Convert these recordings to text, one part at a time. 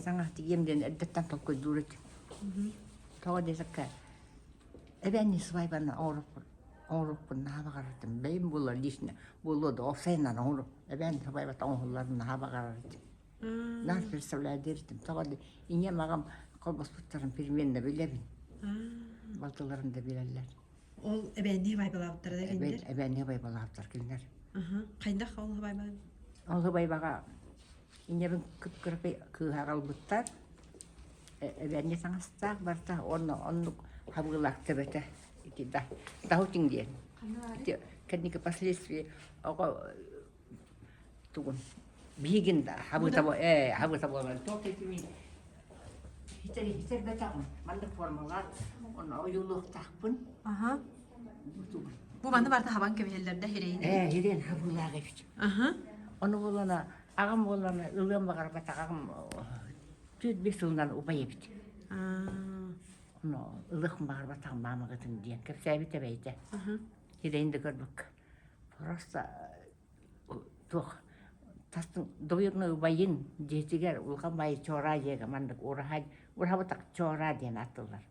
Саҥа тиийиэм диэн эрдэттэн толкуйдуур этим. Тоҕо диэтэххэ, эбээни свадьбаны оҥоруохпун оҥоруохпун наһаа баҕарар этим. Бэйэм буоллар лично буолуо да уопсайынан оҥоруох эбээн свадьбата оҥоһулларын наһаа баҕарар этим. Наһаа представляю этим. Тоҕо диэн ийэм аҕам холбоспуттарын примерно билэбин. Балтыларым да билэллэр. Ол эбээннии свадьбалаабыттара да кинилэр? Эбээннии свадьбалаабыттар кинилэр. Хайдах ол свадьба? Ол свадьбаҕа Ийэбин кып-кыракый кыыһа аҕалбыттар, эбээннии таҥастаах барыта уонна оннук хабыылаах төбөтө ити да даһутиҥ диэн. Ити кэнники последствия оҕо тугун биһигин да хабыыта ээ хабыыта буолан туох итини хитэр хитэрбэтэҕим маннык формалаах онно ойуулуохтаахпын. Аха. Бу манны барыта хабан кэбиһэллэр да хирэйин? Ээ хирэйин хабыылаах эбит. Аха. Ону буолана Аҕам буоллаҕына ылыан баҕарбатах аҕам 4-5 сылынан убай эбит. Ону ылыах баҕарбатах маамаҕытын диэн кэпсээбит эбэйдэ. Сирэйин да көрбөккө. Просто туох тастын двоюродной убайын дьиэтигэр улахан баайы Чоораа дьиэгэ маннык ураһа ураһабытах Чоораа диэн ааттыыллар.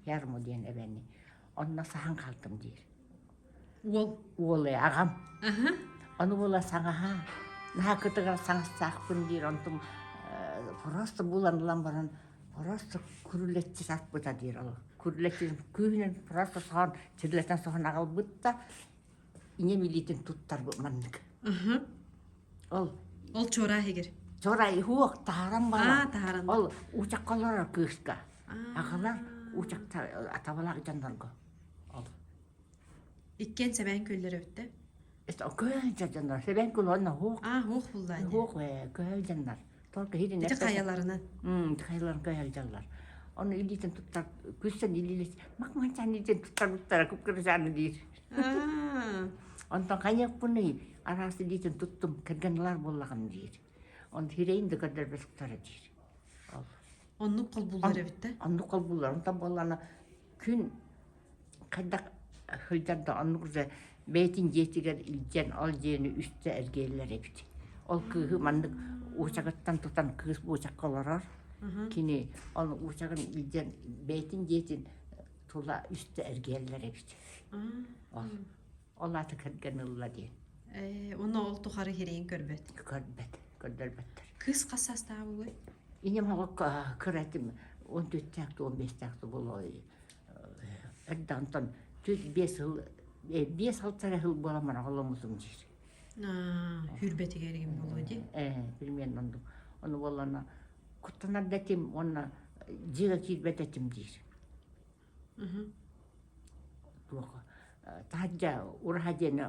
Ярму диэн эбэни. Онно саһан хаалтым диир. Уол. Уол ээ, аҕам. Ону буола саҥаһа, наһаа кытыгар саҥастаахпын диир, онтум просто булан ылан баран просто күрүлэччи саппыта диир ол. Күрүлэччи күүһүнэн просто соһон, сирилэтэн соһон аҕалбыт да, ийэм илиитин туттарбыт маннык. Ол Ол чуораа иһигэр. Чуораа уох таһааран баран. Аа, таһааран. Ол уучахха олорор кыыска. Аҕалар уучахтар атабалаах дьоннорго. Ол Иккиэн сэбээн күөллэр эбит да? Көһөн дьоннор сэбээн күөл уонна хуох. Аа, хуох буллаа ини. Хуох ээ, көһөн дьоннор. Только хитин Ити хайаларынан. М, хайаларын көһөн дьоннор. Ону илиитин туттар, күссэн илиилес, мак-манчаан илиитин туттарбыттара кып-кырачааны диир. Аа. Онтон хайыахпыный, араас илиитин туттум, кэргэн ылар буоллаҕым диир. Он хирэйин да көрдөрбөтөхтөрө диир. Ол. Оннук холбууллар эбит да? Оннук холбууллар. Онтон буоллаҕына күн хайдах сылдьар да оннук да бэйэтин дьиэтигэр илдьэн ол дьиэни үстэ эргийэллэр эбит. Ол кыыһы маннык уучаҕыттан тутан кыыс уучахха олорор. Кини ол уучаҕын илдьэн бэйэтин дьиэтин тула үстэ эргийэллэр эбит. Ол ол аата кэргэн ылла диэн. Ээ, уонна ол тухары хирэйин көрбөт. Көрбөт, көрдөрбөттөр. Кыыс хас саастаах буолуой? Ийэм оҕо кыра этим, 14-тээх 15-тээх буолуой. Эрдэ онтон 4-5 сыл, 5-6 эрэ сыл буолан баран холоммутум диир. Хүрбэтигэр игин буолуо дии. Ээ, примерно оннук. Ону буоллаҕына куттанар да этим уонна дьиэгэ киирбэт этим диир. Туох таһырдьа ураһа диэни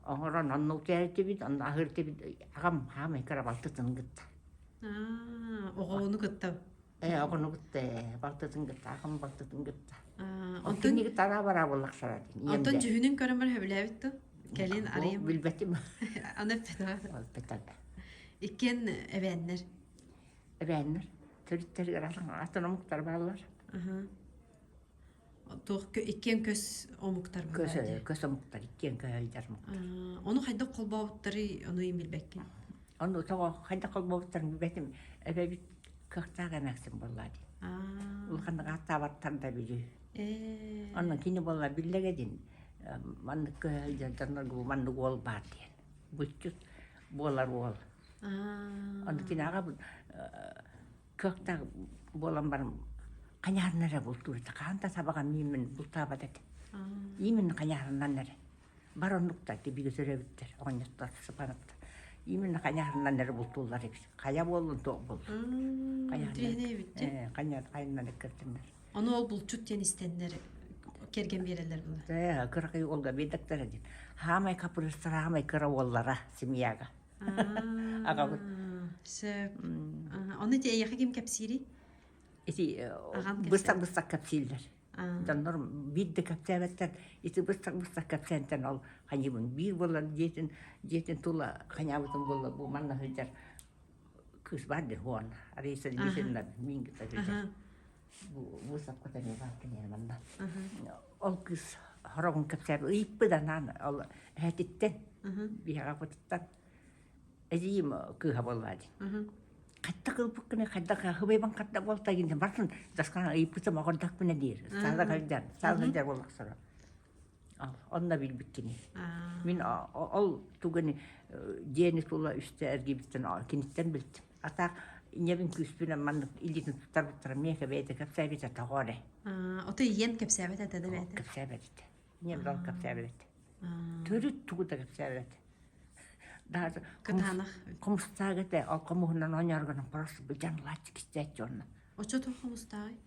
оҥорон онно утуйар этибит, онно аһыыр этибит. Аҕам хаамай кыра балтытын кытта. Оҕону кытта. Ээ, оҕону кытта, балтытын кытта, аҕам балтытын кытта. Онтон Киниги тараа бараа буоллахтара дии. Онтон дьүһүнүн көрөн баран сөбүлээбит дуо? Кэлин арыйым. Билбэтим. Аны эппэтэ. Эппэтэ. Иккиэн эбээннэр. Эбээннэр. Төрүттэригэр атын омуктар бааллар. Туох иккиэн көс омуктар Көс, көс омуктар, иккиэн көһөлдөр омуктар. Ону хайдах холбообуттарый, ону им билбэккин. Ону тоҕо хайдах холбообуттарын билбэтим. Эбэбит кыахтаах эмээхсин буолла дии. Улаханнык ааттаабаттар да билүү. Онно кини буолла биллэгэ дин маннык көһөлдөр дьоннорго маннык уол баар диэн. Булчут буолар уол. Ону кини аҕа кыахтаах буолан баран хайаһарынан эрэ бултуур этэ. Хаһан да табаҕа мииммин бултаабат этэ. Именно хайаһарынан эрэ. Бар оннуктар бигэ төрөөбүттэр оҕонньоттор Сыпанаптар. Именно хайаһарынан эрэ бултууллар эбит. Хайа буоллун туох буоллун. Хайаһарынан хайанан эккиртиннэр. Ону ол булчут диэн истэннэр кэргэн биэрэллэр була. Ээ, кыракый уолга биэрдэктэрэ диэн. Хаамай капрыыстара, хаамай кыра уоллара семьяга. Аҕабыт. Сөп. Ону ити эйиэхэ ким кэпсиирий? Ити быстах-быстах кэпсииллэр. Дьоннор биир да кэпсээбэттэр. Ити быстах-быстах кэпсээнтэн ол хайыбын биир буолар дьиэтин дьиэтин тула хайаабытым буолла бу манна сылдьар кыыс баар дии хуон Раиса Дмитриевна миин кытта сылдьар. Бу сапка эмиэ баар киниэнэ манна. Ол кыыс хороҕун кэпсээбит ыйыппыт анаан ол эһэтиттэн биһиэхэ кутуттан эдьиийим кыыһа буоллаа дии. Хайдах ылбыккыный, хайдах хыбайбан хатта буолта гинтэн барсын даскана ыйыппытым оҕордахпына диир. Саала сылдьар, саала сылдьар буоллахсара. Онно билбиккини. Мин ол тугuni дьиэни тула үстэ эргийбиттэн киниттэн билтим. Атаах ийэбин күүспүнэн маннык илиитин туттарбыттара миэхэ бэйэтэ кэпсээбитэ тоҕо эрэ. Ото ийэн кэпсээбэт этэ да бэйэтэ? Кэпсээбэт этэ. Ийэм дал кэпсээбэт этэ. Төрүт тугу да кэпсээбэт этэ. Даже Кытаанах. Хомустаах этэ, ол хомуһунан оонньооргунан просто быдьан лааччы кистээччи онно. Оччо туох хомустааҕый?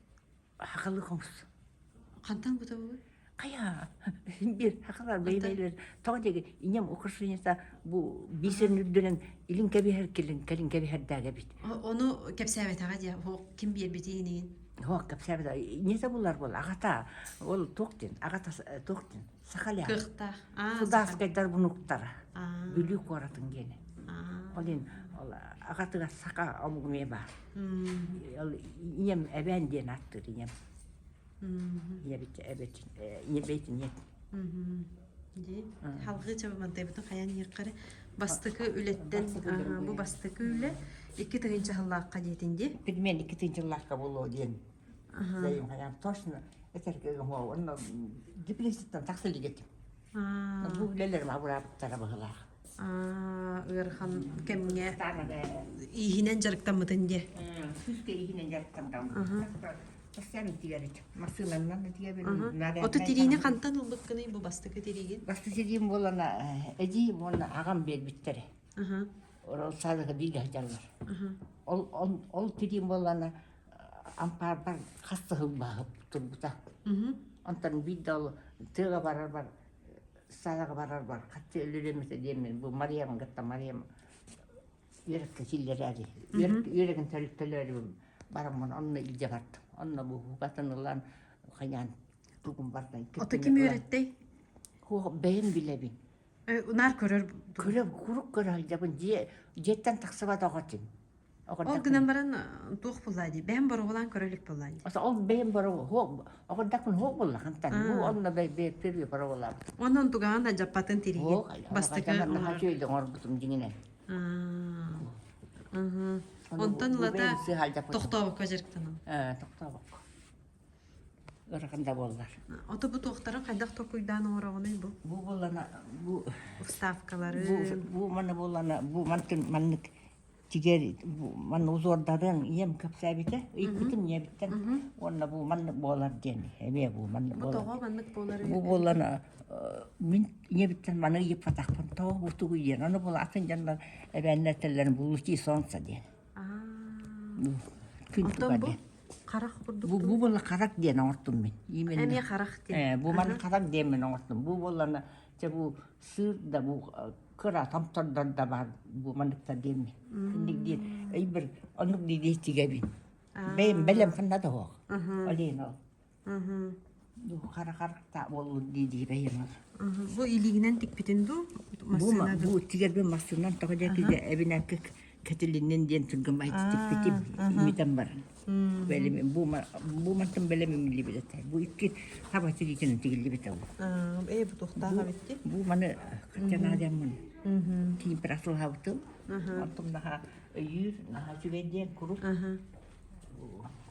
Хахалы хомус. Хантан бутабыбый? Хайа, бир хахалар бэйбэйлер тоҕо диги инем украшениета бу бисер үрдүнэн илин кэбиһэр кэлин кэлин кэбиһэрдээгэ эбит. Ону кэпсээбэтэҕэ дии, ким биэрбитин иһин. Хуох кэпсээбэтэ. Инньэтэ булар буол аҕата ол туох диэн аҕата туох диэн Сахаля. Кыахтаах. Судааскайдар внуктара. Бүлүү куоратын диэни. Ол иһин ол аҕатыгар саха омук эмиэ баар. Ол ийэм эбээн диэн ааттыыр ийэм. Ийэбит эбэт ийэбэйтин ийэт. Дии. Халҕыы чабымантайбытын хайан иһиэххэ бастакы үлэттэн бу бастакы үлэ 2000 сыллаахха диэтин дии. Предмет 2000 сыллаахха буолуо диэн. Зайым хайаан точно этэргэ уонна депрессияттан тахса илик этим. Бу үлэлэрим абыраабыттара быһылаах. Ыарахан кэмҥэ ииһинэн дьарыктаммытын диэ. Күүскэ ииһинэн дьарыктаммытым. Постоянно тигэр этим. Массыынаннан да тигэбин. Ото тириини хантан ылбыккыный бу бастакы тириигин? Бастакы тириим буолан эдьиийим уонна аҕам биэрбиттэрэ. Ол саалыга бииргэ сылдьаллар. Ол ол тириим буоллана ампаарбар хас да сыл бааһып турбута. Онтон биир да ол тыаға барарбар саалаҕа барарбар хаччы өлөрүөм этэ диэммин бу Мариям кытта Мариям үөрэххэ киллэрээри үөрэгин төлөөрүбүн бараммын онно илдьэ бардым. Онно бу букатын ылан хайаан тугум бардан Ото ким үөрэттэй? Хуох бэйэм билэбин. Унаар көрөр Көрө курук көрө сылдьабын дьиэ дьиэттэн тахсыбат оҕо этим. Ол гынан баран туох буллаа дии бэйэм боруобалаан көрө илик буоллаа дии. Ол бэйэм боруобу оҕордакпын хуох булла хантан бу онно бэйбэппи боруобалаабыт. Онон тугаан да дьаппатын тириигин бастакы наһаа оҥорбутум дьиҥинэн. Онтон ылата тохтообокко дьарыктанам. Тохтообокко. Ыарахан да буоллар. Ото бу туохтарын хайдах толкуйдаан оҥороҕунуй бу? Бу буоллана бу вставкалары бу маны буоллана бу мантын маннык тигэр манна узордарын ийэм кэпсээбитэ ыйыппытым ийэбиттэн уонна бу маннык буолар диэн эмиэ бу маннык бу тоҕо маннык буолар бу буолан мин ийэбиттэн маны ыйыппатахпын тоҕо бу тугуй диэн ону була атын дьоннор эбээннэр этэллэрин бу лучи солнца диэн күн Оттон бу харах курдук бу бу буолла харах диэн оҥортум мин именно эмиэ харах диэн бу маны харах диэн мин оҥортум бу буоллана чэ бу сыыр да бу кыра томтордор да баар бу манныктар диэммин инник диэн өйбөр оннук дии тигэбин бэйэм бэлэм ханна да суох ол иһин ол бу хара харахта буоллун дии дии бэйэм ол бу илиигинэн тикпитин дуу массыына бу тигэрбин массыынан тоҕо диэки эбинэккэ кэтилиннин диэн түргэн тикпитим имитэн баран Бэлэм бу бу мантан бэлэм имиллибит этэ. Бу икки хаба тигитин тигиллибит ол. Ээ бу туохтаах эбитти? Бу маны хачанаадаммын. Киин асылһабытым. Онтум наха өйүүр, наха үчүгэй диэн курук.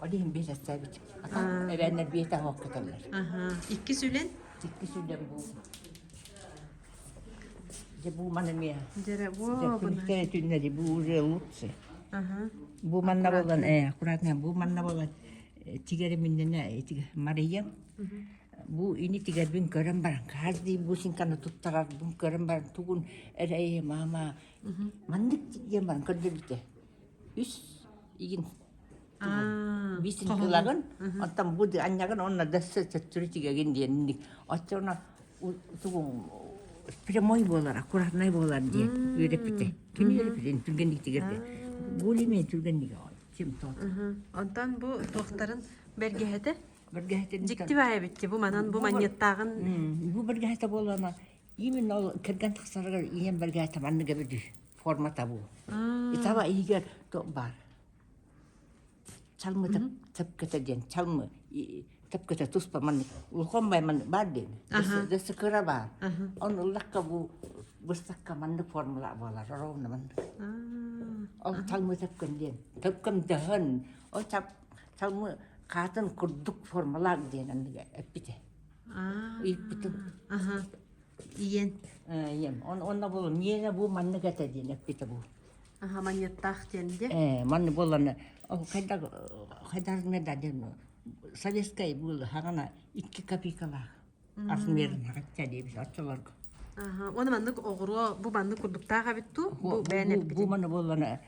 Ол иһин биэс астаабит. Эбээннэр биэс аһок кэтэллэр. Иккис үлэн? Иккис үлэн бу. Дьэ бу маны эмиэ. Дьэрэ бу Күнүстэри түннэри бу уже лучше. Бу манна буолан, аккуратно, бу манна буолан тигэрим иннинэ Мария бу ини тигэрбин көрөн баран каждый бусинканы туттарарбын көрөн баран тугун эрэй мама маннык диэн баран көрдөрбүтэ үс игин бисинкалагын оттон бу анньагын онно дөссө төттөрү тигэгин диэн оччоҕуна тугун прямой буолар аккуратнай буолар диэн үөрэппитэ кини үөрэппитин түргэнник тигэргэ более түргэнник чем тот Онтон бу туохтарын бэргэһэтэ бэргэһэтин дьикти баайа эбитти бу манан бу манньыттааҕын бу бэргэһэтэ буолана именно ол кэргэн тахсарыгар ийэм бэргэһэтэ маннык эбит формата бу итава иһигэр баар чалмы тэпкэтэ диэн чалмы тэпкэтэ туспа маннык улахан бай маннык баар диэн дөссө кыра баар он ыллахха бу быстакка маннык формула буолар ровно маннык. Ол талмы төпкөм диэн. Төпкөм дөһөн, ол талмы хаатын курдук формалаах диэн анныга эппитэ. Ыйыппытым. Аха. Ийэн. Ийэм. Онно бу миэнэ бу маннык этэ диэн эппитэ бу. Аха, манньыттаах диэн де. Э, манны буолланы ол хайдах хайдах да диэн советскай был хаҕана 2 копейкалаах. Размерын хачча диэбит оччолорго. Аха, уонна маннык оҕуруо бу маннык курдуктаах эбит туу? Бу бэйэн эппитин. Бу маны буоллана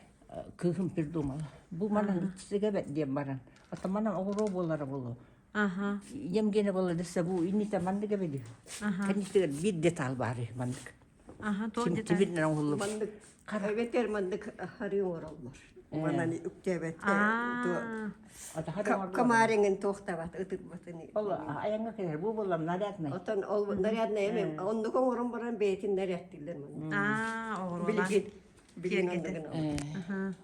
кыыһым придумала. Бу манан иккисигэ бэт диэн баран. Ата манан оҕуруо буолара буолуо. Аха. Ийэм гиэнэ буолла дэсэ бу иннитэ маннык эбит. Кэннитигэр биир деталь баар үһү маннык. Аха, туох деталь? Тимиринэн оҥоһуллубут. Маннык эбэтэр маннык харыы оҥороллор. Манан үктээбэт Комариҥын туохтабат ытырбатын. Ол айаҥҥа кэлэр бу буоллам нарядный. Отон ол нарядный эми оннук оҥорон баран бэйэтин нарядтыыллар манна. Аа, оҕуруолаах. Билигин билигин оннугун.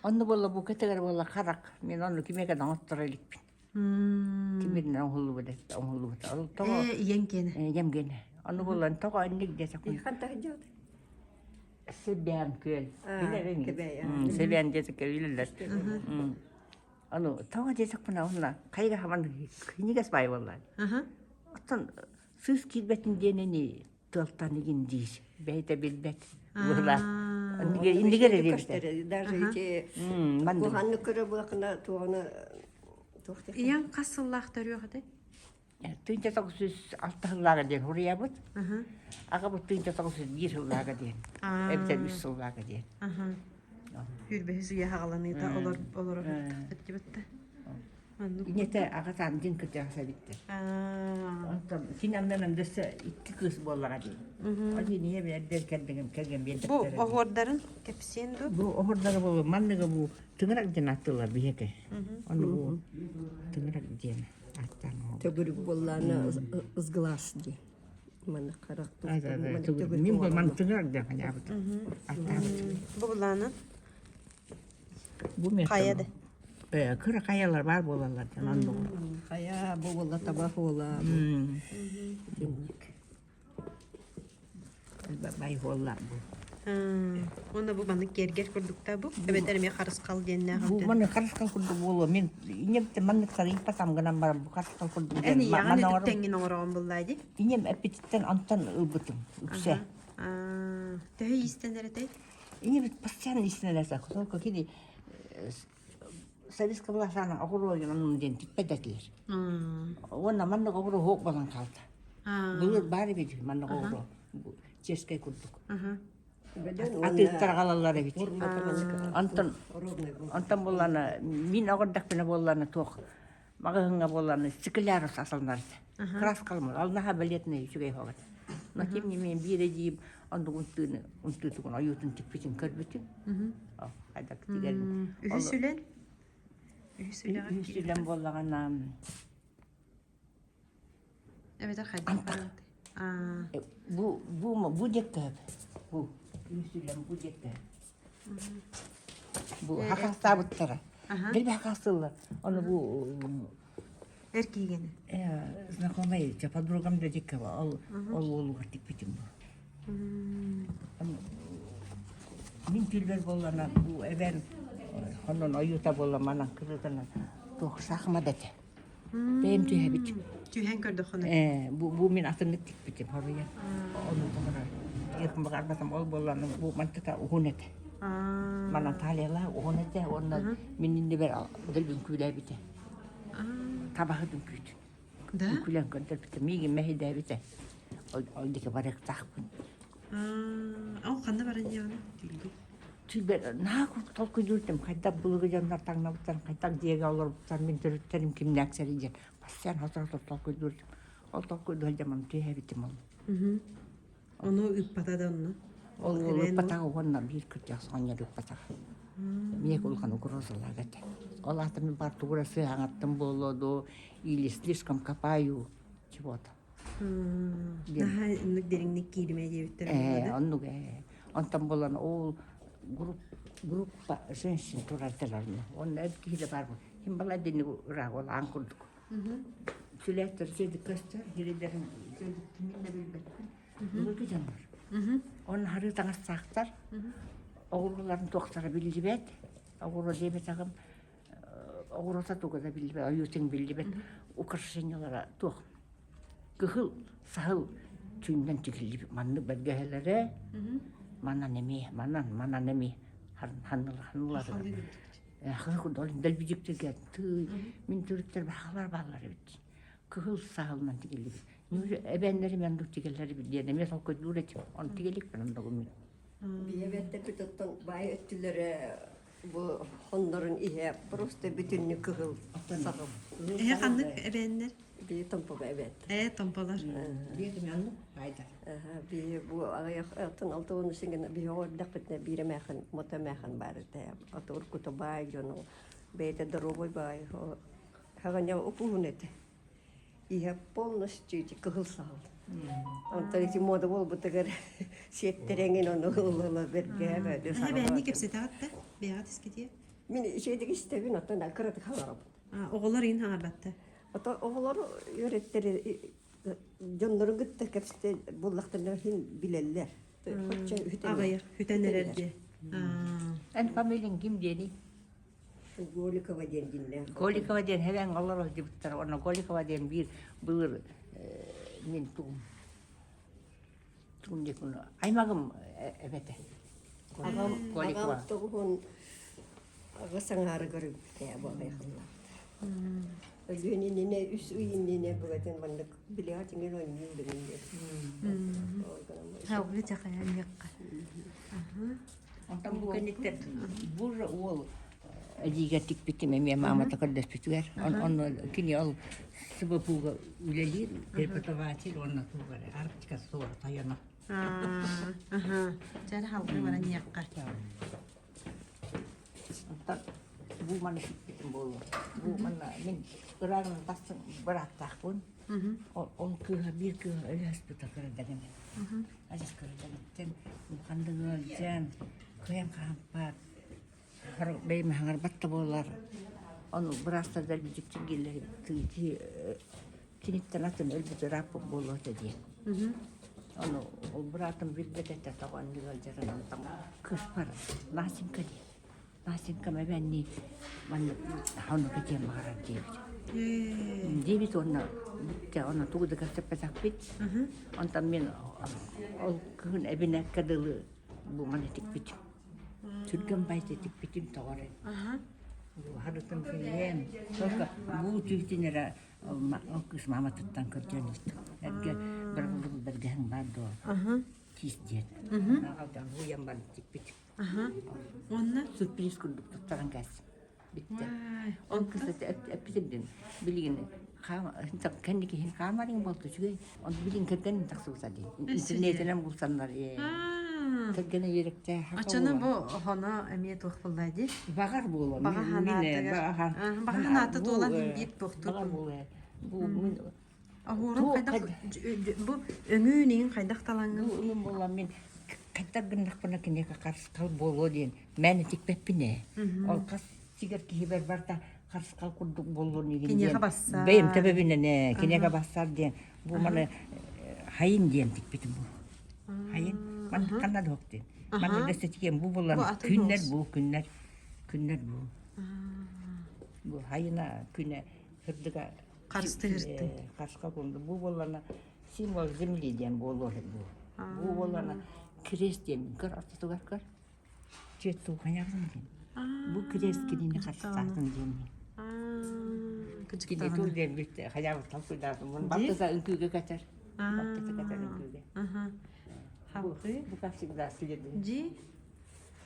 Онно буолла бу кэтэгэр буолла харак. Мен онну кимиэхэ да оҥотторо иликпин. Тимиринэн оҥоһуллубут оҥоһуллубут. Ол тоҕо Ээ, ийэҥ киэнэ. Ийэм киэнэ. Онну буоллан тоҕо инник диэсэ Хантан дьаат? Себян күөл. Билэбин. Себян диэсэккэ билэллэр. Аны тоҕо диэсэкпинэ онно хайга хаман кинигас баай буоллаан. Оттон сыыс киирбэтин диэнини тыалтан игин диир. Бэйэтэ билбэт. Быһыла. Иннигер эрэ Даже эти куханны көрө буолакына туоҕуна туох Ийэҥ хас сыллаах төрүөх этэй? 1906 сыллааҕа диэн суруйабыт. Аҕабыт 1901 сыллааҕа диэн. Эбэтэр үс сыллааҕа диэн. Сүүрбэһис үйэ хаҕаланыыта олор олорор диэбитте. Инете аҕатаан дьин кырдьаҕас эбиттэр. Онтон син аннынан дөссө икки кыыс буоллаҕа дии. Ол иһин ийэм эрдэр кэрдигим кэргэн биэрдэхтэрэ. Бу оһуордарын кэпсиэн дуу? Бу оһуордары бу манныгы бу тыҥырах диэн ааттыыллар биһиэхэ. Ону бу тыҥырах диэн ааттаан Төгүрүк буоллаана ызгылаас дии. Манна харах Мин бу ман тыҥырах диэн ханаабыт. Аттаабыт. Бу булаанын Бу место. Хайа да. Кыра хайалар бар буолаллар дьон оннугу. Хайа бу буолла таба буола. Бай буолла бу. Уонна бу маннык киэргэл курдукта бу. Эбэтэр эмиэ харысхал диэннээх. Бу маннык харысхал курдук буолуо. Мин инем маннык сарыйпатам гынан баран бу харысхал курдук. Эн ийэҕин өтүктэҥҥин оҥороҕун буллаа дии. Инем эппититтэн онтон ылбытым үксэ. Төһө иистэнэр этэй? Инебит постоянно иистэнэр Только кини Советская власть оҕуруойунан диэн типпэт этилэр. Уонна маннык оҕуруо суох буолан хаалта. Былыр баар эбит маннык оҕуруо. Чешскэй курдук. Атыыттар аҕалаллар эбит. Онтон онтон буоллаана мин оҕордохпуна буоллаана туох маҕаһыыҥҥа буоллаана стеклярус асалнар этэ. Краскалымыр. Ол наһаа балетный үчүгэй хоҕо этэ. Но тем не менее биир эдьиийим оннук унтууну унтуутугун ойуутун тикпитин көрбүтүм. Хайдах тигэрин. Үһүс үлэн? Үһүс үлэҕэ Үһүс үлэм буоллаҕына Эбэтэр хайдах барыатай? Бу бу бу диэккэ бу үһүс үлэм бу диэккэ Бу хакастаабыттара. Билбэ хакастыыллар. Ону бу Эр киһигини. Знакомый, подругам да диккэ ол ол уолугар тикпитим бу. Мин түүлбэр буоллана бу эбэм онон ойуута буолла манан кырыытынан туох саахымат этэ. Бэйэм түһэбит. Түһэн көрдөххүнэ. Ээ, бу, бу мин атыннык тикпитим хоруйа. Ону тоҕо тиэрхим баҕарбатым ол буоллана бу мантата уһун этэ. Манан талияла уһун этэ уонна мин иннибэр дэлби үҥкүүлээбитэ. Табаһыт үҥкүүтүн. Да? Үҥкүүлээн көрдөрбүтэ. Миигин мэһэйдээбитэ. Ол, ол диэки барыахтаахпын. Ол ханна баран диэҕинэ? Түүлгүн. Түүлбэр наһаа толкуйдуур этим. Хайдах былыргы дьоннор таҥнабыттарын, хайдах дьиэгэ олорбуттарын, мин төрүттэрим кимнээх сэрии диэн постоянно сотору толкуйдуур этим. Ол толкуйдуу сылдьан маны түһээбитим ол. Ону ыыппата да онно. Ол ыыппатаҕа уонна биир кырдьаҕас оҕонньор ыыппатаҕа. Эмиэ улахан угрозалаах этэ. Ол аата мин бар тугу эрэ сыаһаҥаттан буолуо дуу, или слишком копаю чего-то. Наһаа оннук дириҥник кииримэ диэбиттэр Ээ, оннук ээ. Онтон буолан ол групп, группа женщин турар онно. Онно эр киһи да баар. Ким балай динник ыраах ол аан курдук. Сүлээттэр сиэдик көстөр, сирэйдэрин сиэдик кимин да билбэппин. Былыргы дьоннор. Онно харыы таҥастаахтар. Оҕуруоларын туохтара биллибэт. Оҕуруо диэбэтэҕим оҕуруота туга да биллибэт, ойуутун биллибэт. Украшениелара туох кыһыл саһыл түүннэн тигиллибит маннык бэргэһэлэрэ манан эмиэ манан манан эмиэ ханнылар дэлбидьиктэргэ тыый мин төрүттэр баһалар бааллар эбит кыһыл саһылынан тигиллибит эбээннэрим оннук тигэллэр эбит диэн эмиэ толкуйдуур этим ону тигэликпин оннугу мин Биһиэбэттэрбит оттон баай өттүлэрэ бу хоннорун иһэ просто бүтүннүү кыһыл саҕыл. Эһэ ханнык эбээннэр? Би томпоҕо эбээт. Ээ, томполор. Биэтим аннык баайдар. Би бу аҕыйах оттон алтыгын сингэн биһи оҕордахпытына биир эмээхин мото эмээхин баар этэ. Ото уркута баай дьону бэйэтэ доруобай баай. Хаҕаньа упуһун этэ. Иһэ полностью ити кыһыл саһыл. Онтон ити мода буолбутугар сиэттэрэҥин ону ыла-ыла бэргээбэ Эһэ бэйэни кэпсэтэҕит да? Бэйэҕит искитиэ? Мин ичэйдик истэбин, оттон кыратык хаҥарабын. Оҕолор иин хаҥарбатта. Ото оҕолор үөрэттэри дьоннорун кытта кэпсэтэ буллахтарына иһин билэллэр. Хоччо үтэн Аҕыйах үтэн эрэр дии. Эн фамилияҥ ким диэний? Голикова диэн дьиннээх. Голикова диэн эбэҥ олоро сылдьыбыттар. Онно Голикова диэн биир былыр мин тугум тугум диэкин аймагым эбэтэ. Аҕам Голикова. аҕам тоҕуһун аҕа саҥаарыгар өлбүтэ буолайхаллаах. Өлүөн иннинэ үс ый иннинэ бүгэтин маннык билиэҕэ тиҥин оонньуу билин диэн. Салгыы чахайан Онтон бу кэнниттэн бур уол эдьиийгэр тикпитим эмиэ маамата көрдөспүтүгэр. Онно кини ол СБПУга үлэлиир преподаватель уонна туох эрэ Арктика суора тойоно. Чэ халгы баран иэххэ. Онтон бу маны тикпитим буолуо. Бу манна мин ырааҕынан тахсан бырааттаахпын. Ол кыыһа биир кыыһа өлөспүтэ кырадагына. Адьас кырадагыттан улаханнык ыалдьан, кыайан хаампат, бэйэм хаҥарбат да буолар. Ону быраастар дэлби дьиктиргииллэр киниттэн атын өлбүт ырааппыт буолуо этэ диэн. Ону ол быраатым билбэт этэ тоҕо оннук ыалдьарын онтон кыыспар Настенька диэн Настенькам эбээннии маннык хонука диэн баҕарар диэбит. Диэбит уонна бүттэ онно тугу да кэпсэппэтэхпит. Онтон мин ол кыһын эбинэккэ дылы бу маны тикпитим. Түргэн байты тикпитим тоҕо эрэ. Харытым киһиэм. Только бу түүтүн эрэ ол кыыс мааматыттан көрдөөн истим. Эргэ бырабыллыбыт бэргэһэҥ баар дуо? Киис диэн. Аҕалтан уйан баран тикпитим. Уонна сюрприз курдук туттаран кээс. Бүттэ. Ол кыыс эппитим дин билигин кэнники иһин хаамарыҥ буолту үчүгэй. Он билигин кэргэнин тахсыбыта дии. Интернетинэн булсаннар Кэргэнэ үөрэктээх. Оччону бу хоно эмиэ туох буолла дии? Баҕар буолуо. Баҕа ханаатыгар. Баҕа ханаата туолан биир туохтуур. Баҕар буолуо. Бу мин Оһуорун хайдах бу өҥүүн иҥин хайдах талаҥҥын? Бу өҥүм буолла мин хайдах гыннахпына киниэхэ харысхал буолуо диэн мээнэ тикпэппин ээ. Ол хас тигэр киһибэр барда харысхал курдук буоллун игин диэн. Киниэхэ бассаар. Бэйэм төбөбүнэн ээ киниэхэ бассаар диэн бу маны хайын диэн тикпитим бу. Хайын ман ханна да диэн. Манна дөссө тигиэм бу булан күннэр бу күннэр күннэр бу. Бу хайына күнэ сырдыга Харыстыыртын. Харска кунду. Бу буоллана символ земли диэн буолуо бу. Бу буоллана крест диэн көр ортотугар көр. Түөт тууханьаҕын диэн. Бу крест кинини харыстаатын диэн. Кини туу диэн бүттэ хайаабыт толкуйдаатым. Баттыса үҥкүүгэ кэтэр. Баттыса кэтэр үҥкүүгэ. Халты. Бу как всегда следует. Дьи.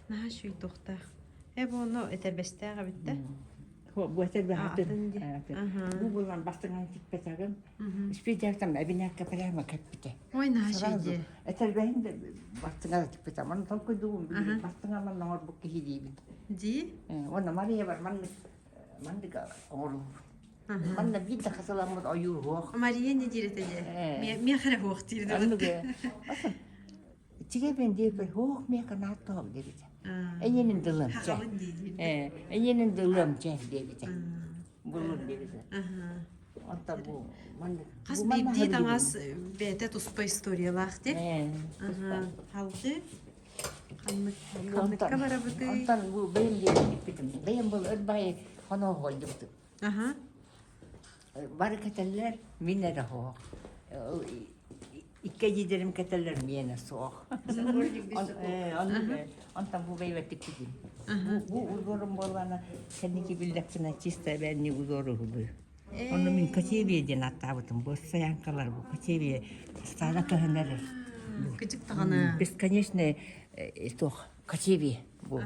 Наһаа сүүйдүөхтээх. Э бу ону этэрбэстээх эбит да? Бу этэрбэһэтин бу булан бастыҥан тикпэтэгим. Спидяктан эбинэккэ прямо кэппитэ. Ой, наһаа үчүгэй. Этэрбэһин да бастыҥа тикпитэ. Маны толкуйдугум билигин бастыҥа манна оҥорбут киһи диибин. Дии? Уонна Мария бар маннык маннык оҥоруу. Манна биир да хасыламмыт ойуу суох. Мария не диир этэ дии. Миэхэ эрэ суох диир. Оннук Тигэбин диэбит, һуох миэхэ нааттоһом диэбитэ. Эйиэнин дылым чэ. Э, эйиэнин дылым чэ диэбитэ. Булун диэбитэ. Онтон бу маннык Хас биирдии таҥас бэйэтэ туспа историялаах дии. Э, туспа. Халгы. Ханнык ханныкка барабытый? Онтон бу бэйэм диэн иппитим. Бэйэм был ырбай хоноо дьыбытым. Аха. Бары кэтэллэр, мин эрэ суох. Икки эдьиийдэрим кэтэллэр, миэнэ суох. Онтон бу бэйэбэр тикпитим. Бу узорум буоллаҕына, кэнники биллэхпинэ чисто эбээннии узор уһулуу. Онно мин Кочевье диэн ааттаабытым. Бу стоянкалар бу Кочевье стара көһөн эрэр. Кычык даҕаны. Бесконечный туох Кочевье бу.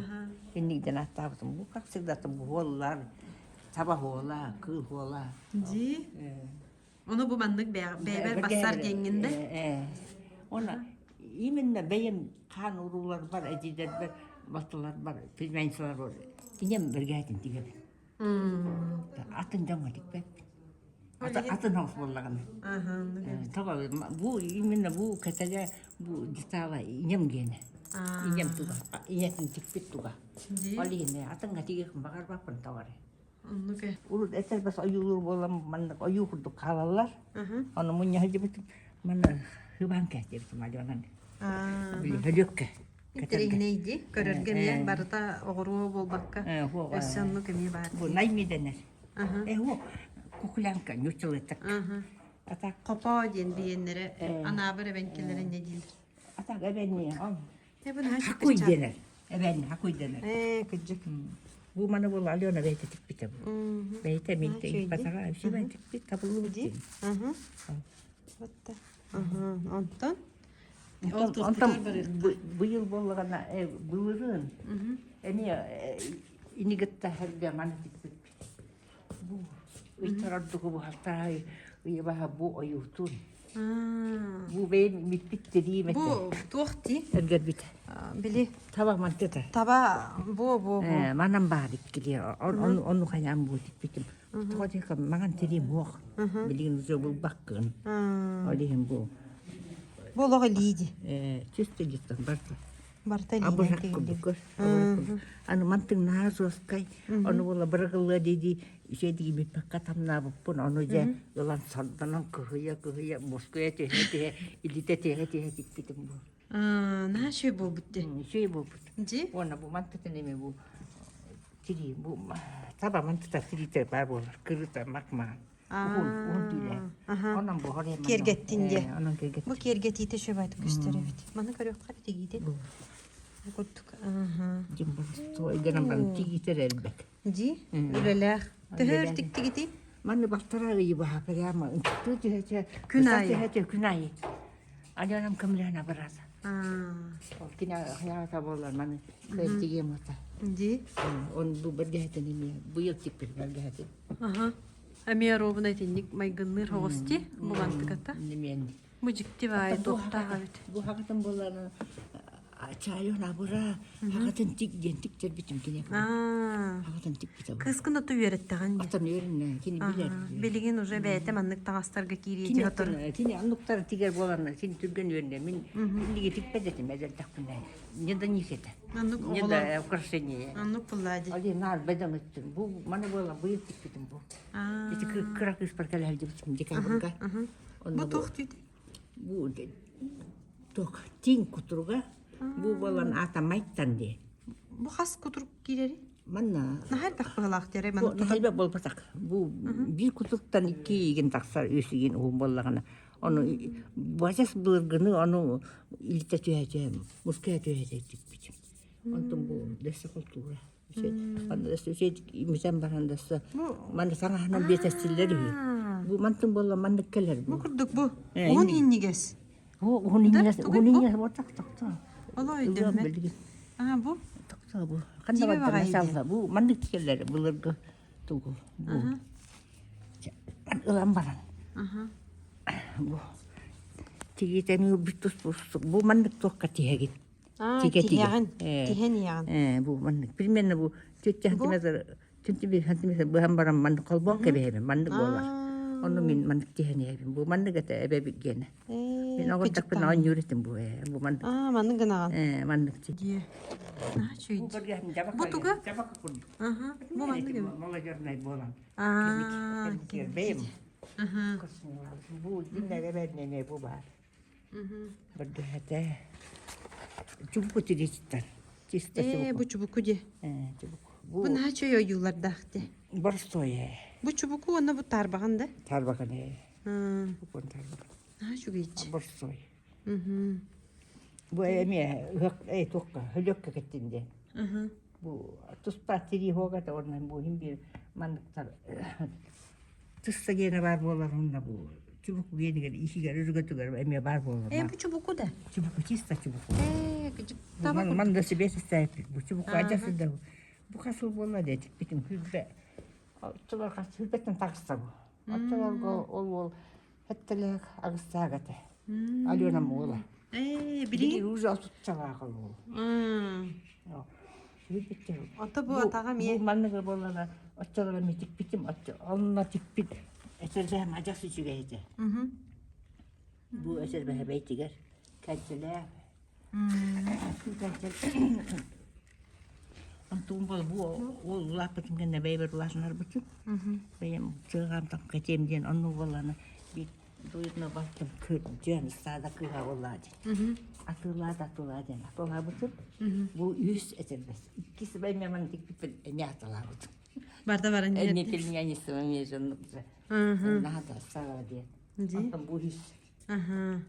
Инник диэн ааттаабытым. Бу как всегда бу хуоллар, таба хуола, кыыл хуола. Дии. Ону бу маннык бэйэбэр бассар диэҥҥин да? Она именно бэйэм хаан урууларбар, эдьиийдэрбэр, балтыларбар, племянницаларбар инем бэргээтин тигэбин. Атын дьоҥҥо тикпэппин. Атын оҕус буоллаҕына. Тоҕо бу именно бу кэтэгэ бу детала инем гиэнэ. Инем туга, ийэтин тикпит туга. Ол иһин атыҥҥа тигиэхпин баҕарбаппын тоҕо эрэ. Оннук ээ. Урут этэрбэс ойуулуур буолан маннык ойуу курдук хаалаллар. Ону мунньа сылдьыбытым. Манна хыбаан кээстибитим Аленаны. Били өлүөккэ. Интэриэһинэй көрөргө эмиэ барыта оҕуруо буолбакка өссө оннук эмиэ баар. Бу наймиденер. Э кухлянка ньуччалыттак. Атак Хопоо диэн биэннэрэ анаабыр эбэҥкилэрэ инньэ дииллэр. Атак эбэнни. Э бу наһаа Хакуй дэнэр. Эбэнни хакуй дэнэр. Ээ кырдьык. Бу маны буолла Алена бэйэтэ тикпитэ бу. Бэйэтэ минтэ иппатаҕа үсүбэн тикпит табыллыбыт диэн. Онтон Онтон быйыл буоллаҕына былырыын эмиэ инигитта хэргэ маны тикпиппит. Бу ыйтар ордугу буһалтаай ыйыбаһа бу ойуутун. Бу бэйэм миппит тириим этэ. Бу туох дии? Эргэрбит. Били Таба мантыта. Таба бу бу бу. Манан баар иккили. Ону хайаан бу тикпитим. Тоҕо диэххэ маҥан тириим суох. Билигин уже булбаккын. Ол иһин бу. Бу олох илии дии. Чисто дьиттэн барда. Барта Абырак курдук. Аны мантыҥ наһаа жесткай. Ону буола бырагыллыа дии-дии үчүгэйдик имиппэккэ тамнаабыппын. Ону дьэ ылан сордонон кыһыйа-кыһыйа мускуйа түһэ-түһэ илитэ түһэ-түһэ тикпитим бу. Наһаа үчүгэй буолбут дии. Үчүгэй буолбут. Дии? Уонна бу мантытын эми бу тирии бу таба мантыта тириитэ баар буолар. Кырыта мак-маан. Уһун, уһун түүлэ. Онон бу хорой Киэргэттин диэ. Онон киэргэттин. Бу киэргэтиитэ үчүгэй көстөр эбит. Маны көрүөххэ эбит игиитин. Бу курдук. Дим бу гынан баран тигиитэр элбэк. Дии, үлэлээх. Төһө өр тиктигитий? Манны балтараа ыйы баһа прямо ынтыктыы түһэ Күн аайы. түһэ күн аайы. Аленам көмөлөһөн абырата. Ол кини хайаата буолар маны кыайтигиэм ата. Дии. Он бу бэргэһэтин эмиэ быйыл тикпит бэргэһэтин. Аха. Эмиэ ровно итинник майгынныыр хоҕус дии бу мантыката. Немиэн. Бу дьикти баайы туохтаах эбит. Бу хагытын буолан чайын абыра хагытын тик диэн тиктэрбитим кини. Хагытын тикпитэ. Кыыскын оту үөрэттэҕин дии. Атын үөрэннэ кини билэр. Билигин уже бэйэтэ маннык таҥастарга киириэти отор. Кини оннуктар тигэр буолан син түргэн үөрэннэ. Мин инниги тикпэт этим эдэрдэхпинэ. Не да них это. Оннук Не да украшение. Оннук буллаа дии. Али наар бэдэн өттүм. Бу маны буолан быйыл тикпитим бу. Ити кыра кыыспар кэлэһэлдьибитим декабрьга. Бу туох түүтүй? Бу туох тиҥ кутуруга бу буолан аата майтан дии. Бу хас кутурук киирэрий? Манна Наһаа элбэх быһыылаах диэрэй манна Бу элбэх буолбатах. Бу биир кутуруктан икки иигин тахсар, үс иигин уһун буоллаҕына. Ону бачас былыргыны ону илитэ түһэ-түһэ, мускуйа түһэ түспүтүм. Онтон бу дэссе култуура. Имитэн баран даса манна саҥаһынан биэтэстиллэр үһү. Бу мантын буолла маннык кэлэр бу. Курдук бу. Уһун иинньигэс. Уһун иинньигэс, уһун иинньигэс бу так тохто. Оло өйдөммөт. Аа бу. Тохто бу. Ханна барда салла бу маннык кэлэр былыргы тугу бу. Ылан баран. Бу. Тигитэни бүт бу маннык туохка тиһэгин. Тиһэҕин, тиһэн иһэҕин. Бу маннык примерно бу 4 сантиметр 4 сантиметр быһан баран маннык холбоон кэбиһэбин маннык буолар. Онну мин маннык тиһэн иһэбин. Бу маннык этэ эбэбит гиэнэ. Мин оҕурдахпын оонньуур этим бу ээ. Бу маннык. Аа, маннык гынаҕын. Ээ, маннык. Дьиэ. Бу туга? Аха. Бу маннык эбит. Молодежнай буолан. Аа. Бэйэм. Бу диннere бу баар. Бырдыһэтэ. Чубуку тирититтэн. Чисто Ээ, чубуку. бу чубуку дии. Ээ, чубуку. Бу Бу наһаа үчүгэй ойуулардаах дии. боростуой ээ. Бу чубуку уонна бу таарбаҕан да? Таарбаҕан ээ. Аа, Чубукун таарбаҕан. наһаа үчүгэйчи. Боростуой. Мгм. Бу эмиэ ыһык ээ туохха хөлүөккэ кэттин диэн. Аха. Бу туспа тирии хуогата уонна бу иһин биир манныктар тысса гиэнэ баар буолар уонна бу чубуку гиэнигэр иһигэр үргөтүгэр эмиэ баар буолар. Ээ, бу чубуку да? Чубуку чисто чубуку. Ээ, таба Ман да себе составит. Бу чубуку адьас да бу хасыл буолла диэтикпитин хүрбэ оччолор хас хүрбэттэн таҕыста бу. Оччолорго ол уол Хэттэлээх аҕыстаах этэ. Алена уола. Ээ, Били билигин уже отуччалаах ол уол. Ото бу атаҕа Бу эмиэ манныгы буоллана оччолоро митикпитим онно тикпит эсэрбэһэм адьас үчүгэй этэ. Бу эсэрбэһэ бэйтигэр кэнчэлээх Онтугум буол бу уол улааппытым кэннэ бэйэбэр улаатынарбытым. Бэйэм тыаҕам кэтиэм диэн оннук буоллаҕына биир дуйутуна балтым кырдьан ыстаада кыыһа буоллаа диэн. Атыылаа да атыылаа диэн атыылаабытым. Бу үс этэрбэс. Иккис бэйэм манна тикпиппин эмиэ атыылаабытым. Барда баран Эмиэ иһэрди. пельменница эмиэ дьоннук наһаа саала диэн. Онтон бу үс Аха.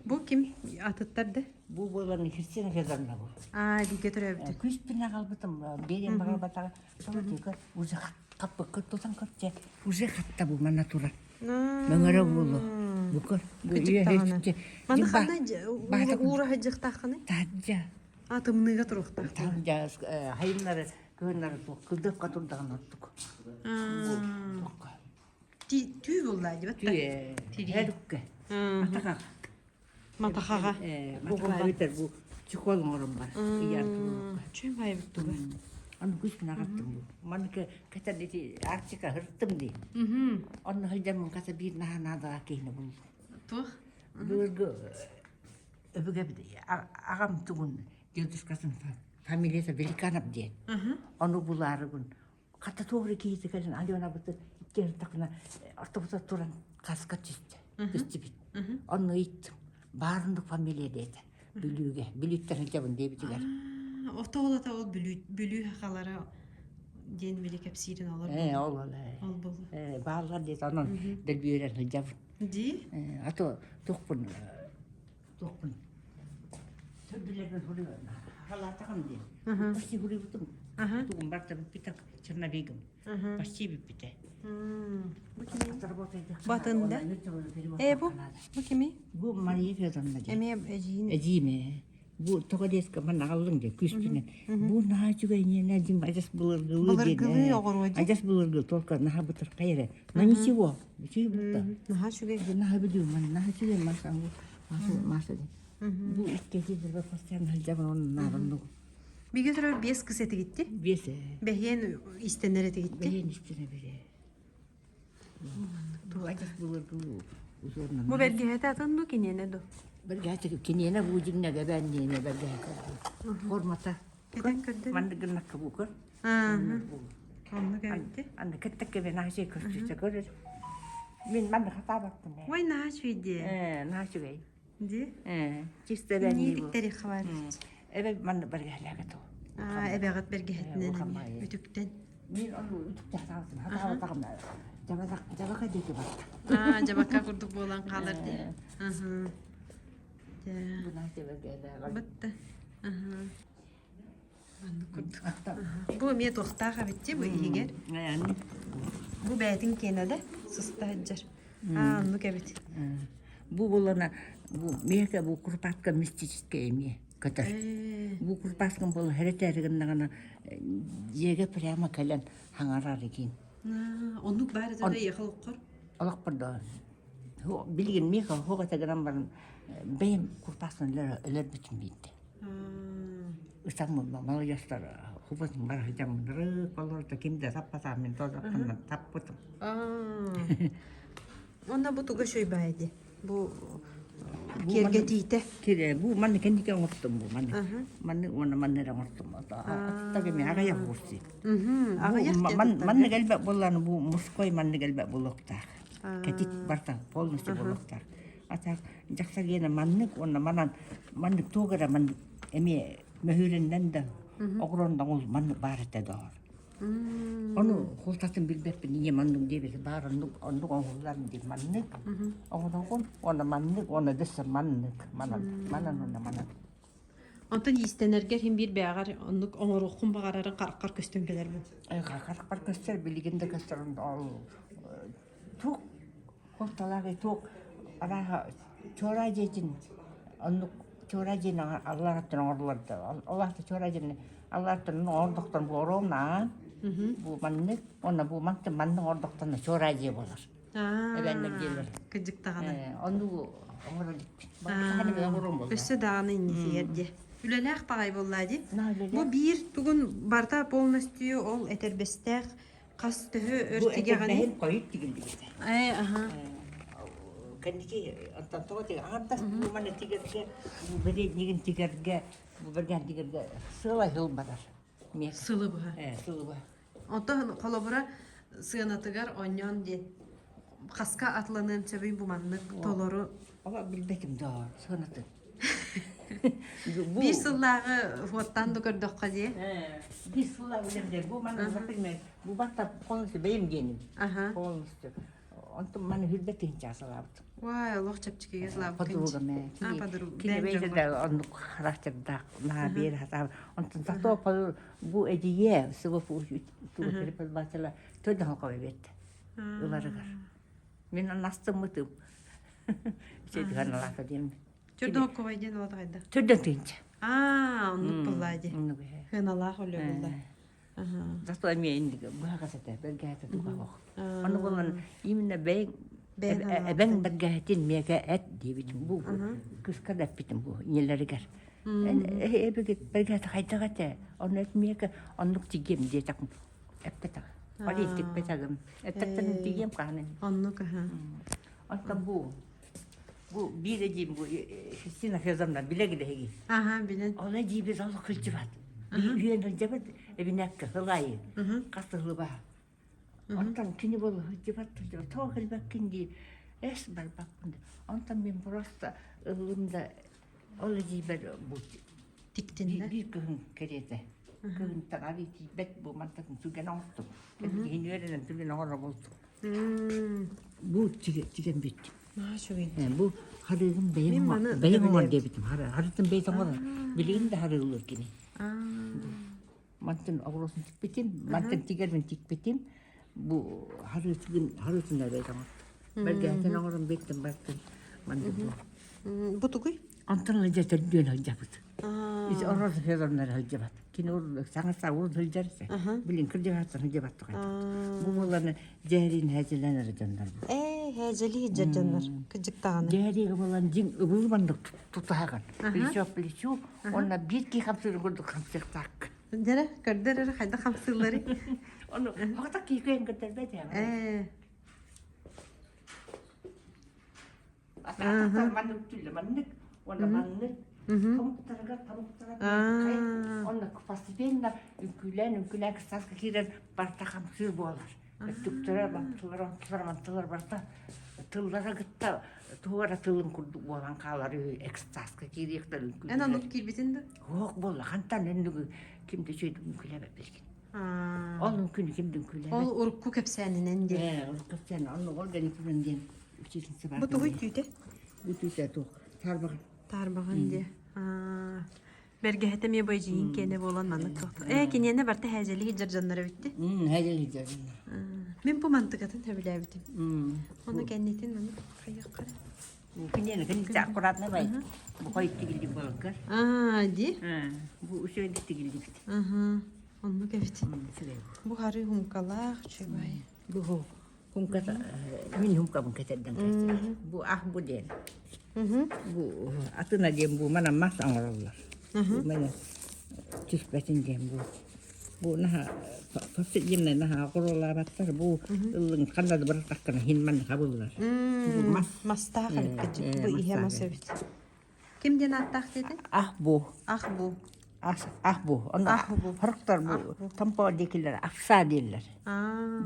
Бу ким атыттар да? Бу буолан Христина Федоровна бу. Аа, бииргэ төрөөбүтэ. Күүспүн аҕалбытым, биэриэн баҕарбатаҕа. Солотуга уже хаппыкка тутан көрче, уже хатта бу манна турар. Мөҥөрө буолу. Бу көр. Кыдьык даҕаны. Манна ханна уура сылдьыахтааххыный? Таһырдьа. А, тымныыга туруохтаах. Таһырдьа хайыннары, кыһыннары туох кылдыахха турдаҕын ордук. Түү буолла дибат Түү Тирии. Матаха. Матахаҕа. Матаха эбэтэр бу чехол оҥорон бар. Ыйар туруорукка. Чүм айбыт туга. Аны күс наҕаттым бу. Маннык кэтэр ити Арктика һырттым дии. Онно сылдьаммын хаса биир наһаа наадалаах киһини буллум. Туох? Былыргы өбүгэбит аҕам тугун дедушкатын фамилията Великанов диэн. Ону булаарыгын Хата туох эрэ киһитэ кэлэн Аленабыты икки ортобута туран хаска түстэ, түстүбүт. Онно ыйыттым, баарындык фамилия диэтэ. Бүлүүгэ, Бүлүүттэн сылдьабын диэбитигэр. Орто олата ол Бүлүү, Бүлүү хахалара диэн били кэпсиирин олор. Ээ, ол ол ээ. Ол болу. Ээ, бааллар диэтэ, онон дэлбиэрэн сылдьабын. Дии? Ээ, а то туохпун туохпун төрдүлэрбин суруйан халаатаҕым диэн. Почти суруйбутум. Тугум барта бүппүтэ черновигым. Почти бүппүтэ. Батында. Э бу бу кими? Бу Мария Федоровна диэн. Эмиэ эдьиийин. Эдьиийим ээ. Бу тоҕо диэскэ манна аҕаллыҥ диэн күүспүнэн. Бу наһаа үчүгэй ньиэнэ дьиҥ адьас былыргылыы диэн. Былыргылыы оҕоруо дии. Адьас былыргы только наһаа бытархай эрэ. Но ничего. Үчүгэй бутта. Наһаа үчүгэй. Наһаа бүдүү ман наһаа үчүгэй масан Маша Бу иккитигэр постоянно сылдьабын онно наабаннугу. Бигэ төрөр биэс кыс этигитти? Биэс ээ. Бэһиэн истэнэр этигитти? Бэһиэн истэнэ билэ. Бу адьас былыргы узорнан. Бу бэргэһэтэ атын ду киниэнэ ду? Бэргэһэтэ киниэнэ бу дьиҥнэгэ бээнниэнэ бэргэһэтэ. Формата. Кэтэн көрдө. Маннык гыннакка бу көр. Оннук эбитти. Анны кэттекке бен наһаа көрсүсэ көрөр. Мин манны хатаабаппын ээ. Ой, наһаа үчүгэй Ээ, наһаа үчүгэй. Ди? Ээ, чисто бэнни бу. Ниитиктэри хабар. Эбэ манны бэргэһэлээгэ тоо. Аа, эбэҕит бэргэһэтинэн эмиэ үтүктэн. Мин ону үтүктэ хатаабытым. Хатаабатаҕым жабака жабака диэки барда. Аа, жабака курдук буолан хаалар дии. Аха. Бу наһаа бэргэһэлээҕэ. Бытта. Аха. Маннык курдук. Бу эмиэ туохтаах эбит бу иһигэр. Бу бэйэтин киэнэ да сыста сылдьар. Аа, оннук эбит. Бу буолана бу миэхэ бу курпатка мистическэй эмиэ көтөр. Бу курпаскам буола хэрэтээри гыннаҕына дьиэгэ прямо кэлэн хаҥарар игин. Оннук баар этэ да эйиэхэ олоххор? Олохпор да билигин миэхэ оһох этэ гынан баран бэйэм курпаскын өлөрбүтүм биирдэ. Ытаммын маладьыастар хубатын бара сылдьаммын ырык олордо ким да таппатаҕым мин тозоппунан таппытым. Онно бу туга үчүгэй баай дии. Бу киэргэтиитэ. Кире бу манны кэнники оҥортум бу манны. Манны уонна манны эрэ оҥортум. Аттак эми аҕыйах буурси. Аҕыйах Манны элбэх буоллааны бу мужской маннык элбэх буолуохтаах. Кэтит барта полностью буолуохтаах. Атах дьахтар гиэнэ маннык уонна манан маннык туох эрэ маннык эмиэ мөһүүрэннэн да оҕурон да ол маннык баар этэ доҕор. Ону хуолтатын билбэппин ийэм оннук диэбит баар оннук оннук оҥоһуллар диир маннык оҥороҕун уонна маннык уонна дөссө маннык манан манан уонна манан. Онтон иистэнэргэр иһин биир бэйэҕэр оннук оҥоруоххун баҕарарын хараххар көстөн кэлэр бу. Харахпар көстөр билигин да көстөр ол туох хуолталаах туох арааһа чуораа дьиэтин оннук чуораа дьиэни аллараттан оҥоруллар да ол аата чуораа дьиэни аллараттан оҥордохтон бу оруобунаан бу маннык уонна бу мантан маннык оҥордохторуна чуораа дьиэ буолар эбээннэр дьиэлэр Кырдьык даҕаны. Оннугу оҥоро иликпин. Оҥоруом буолла. Өссө даҕаны иннитигэр дии. Үлэлээх баҕай буоллаа дии. Бу биир тугун барыта полностью ол этэрбэстээх Хас төһө өр Бу тигэҕиний? этэрбэһин хойут тигиллибитэ. Ээ, аха. Кэнники оттон тоҕо тигэ аҥардас бу маны тигэргэ, бу бэриэтнигин тигэргэ, бу бэргээн тигэргэ сыала сыл барар. Миэхэ. Сылы быһа. Ээ, сылы быһа. Онтон холобура сыанатыгар онньоон диэн хаска атыланыан сөбүй бу маннык толору Ола билбэтим доо, сыанатын. Биир сыллааҕы хуоттаан да көрдөххө дии. Биир сыллааҕы үлэм бу маны например, бу батта полностью бэйэм диэним. Полностью. Онтон маны хүрбэ тыһынча сылаабытым. Вай, олох чэпчэкигэ сылаабыккын. Подруга мэ. А, подруга. Кини бэйэтэ да оннук характердаах наһаа биэр хатаабыт. Онтон зато бу эдьиийэ сыбы тугу төрдө холкобой бетте. Ыларыгар. Мин анастыммытым. Үчүгэй алаата диэн. Төрдөн оккобай диэн олата хайда? Төрдөн тыынча. Аа, оннук буллаа ди. Оннук. Хыналаах өлө булла. Зато эмиэ инник быһаҕас этэ, бэргэһэтэ туга ох. Ону булан именно бэйэҥ эбэҥ бэргэһэтин миэхэ эт диэбитим бу кыска да эппитим бу ийэлэригэр. Эбигит бэргэһэтэ хайдах этэ? Ону эт миэхэ оннук тигиэм диэтэх эппэтэх. Ол тикпэтэгим. Эттектен тигиэм хаһан. Оннук аха. Оттон бу бу биир эдьиим бу Христина Федоровна билэ билэһиги. Аха, билэн. Ол эдьиибит олох кылдьыбат. Үйэн сылдьабыт эбинэккэ сыл аайы хас сылы баһа. Онтон кини буолла сылдьыбат сылдьыбат тоҕо кэлбэккин дии эс барбаппын дии. Онтон мин просто ыллым да ол эдьиийбэр бу Тиктиннэ. биир кыһын кэриэтэ. Кыһынтан арыы тиийбэт бу мантан түгэн оҥостум. Киһини үөрэнэн түгэн оҥоро буолтум. Бу тигэн бүттүм. Наһаа үчүгэй. Бу харыгын бэйэм бэйэм оҥор диэбитим. Харытын бэйэтэ оҥорор. Билигин да харыылыыр кини. Мантан оҕуруосун тикпитим, мантан тигэрбин тикпитим. Бу харытын харытын да бэйэтэ оҥордум. Бэргэһэтин оҥорон биэртим бартын. Манна бу. Бу тугуй? Онтон ыла дьэ төрдүөн сылдьабыт. Ити орор Федоровнара сылдьыбат. Кини саҥа саҥа сылдьар Билин кырдьаҕастан сылдьыбат Бу буолларына дьээриин һээдьэлээн эрэ дьоннор бу. Ээ, һээдьэлии сылдьар дьоннор. Кырдьыктаҕына. Дьээриигэ буолан дьиҥ ыбыл маннык тутаһаҕын. Плечо плечу, уонна биир киһи хамсыырын курдук хамсыахтааххын. Дьэрэ, көрдөр эрэ хайдах хамсыылларый? Ону хата киһи көрдөрбөт ээ. Ээ. Атахтар маннык түллэ маннык уонна маннык томуктарыгар томуктарыгар онно постепенно үҥкүүлээн үҥкүүлээн кыстааска киирэн барыта хамсыыр буолар өттүктэрэ бантылар онтулар мантылар барыта тыллара кытта туора тылын курдук буолан хаалар үһү экстазка киириэхтэр үҥкүүлэр Эн оннук киирбитин да? Суох буолла хантан өннүгү ким да үчүгэй үҥкүүлээбэт билигин ол үҥкүүнү ким да үҥкүүлээбэт Ол урукку кэпсээнинэн диэн. Ээ, урукку кэпсээн оннук ол гэнитинэн диэн Бу тугуй түүтэ? Бу түүтэ туох? Таарбаҕан. Таарбаҕан диэ. Бэргэһэтэ эмиэ бу эдьиийин киэнэ буолан маннык туох. Ээ, киниэнэ барта һээдьэлии сылдьар дьоннор эбитти. Һээдьэлии сылдьар дьоннор. Мин бу мантыкатын сөбүлээбитим. Ону кэннитин маны хайыахха эрэ. Киниэнэ кинитэ аккуратно бай. Бу хойут тигиллибит буоларгар. Аа, ди. Бу үчүгэйдик тигиллибит. Аха. Оннук эбит. Бу харыы хумкалаах үчүгэй. Бу Хумката мин хумкабын кэтэрдэн кэпсээн. Бу ах бу диэн. Бу атына диэн бу манан мас оҥороллор. Бу маны түспэтин диэн бу. Бу наһаа повседневный наһаа оҕуруолаабаттар. Бу ыллыҥ ханна да бырахтаххына хин манна хабыллар. Бу мас. Мастаах эбит бу иһэ мас эбит. Ким диэн ааттаах диэтиҥ? Ах бу. Ах бу. Ах бу. Онно Ах бу. Хорохтор бу Томпо диэкилэр ахсаа дииллэр.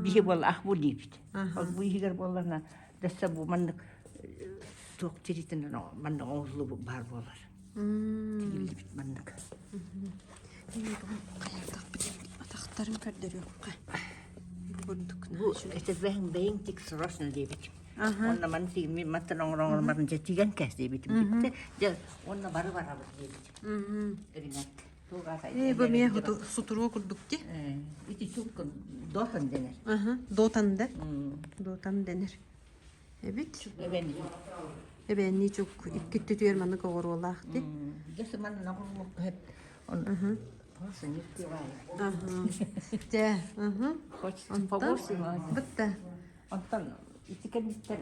Биһи буол ах бу диибит. Ол бу иһигэр буоллаҕына дөссө бу маннык. Туох тиритинэн манна оҥоһуллубут баар буолар. Тигиллибит маннык. Атахтарын көрдөрүөххэ. Курдук. Бу этэрбэһиҥ бэйиҥ тик срочно диэбитим. Онно маны тигиммин мантан оҥорон баран дьэ тигэн кээс диэбитим бүттэ. Дьэ уонна бары барабыт диэбитим. Ринат. Ээ, бу эмиэ сутуруо курдук дии. Ити чук дотан дэнэр. Дотан да. Дотан дэнэр. Эбит. Эбээннии чук икки өттүтүгэр маннык оҕуруолаах дии. Дьэ манна оҕуруолуохха сөп. Просто не успеваю. Дьэ, Хочется побольше. Бытта. Онтон ити кэнниттэн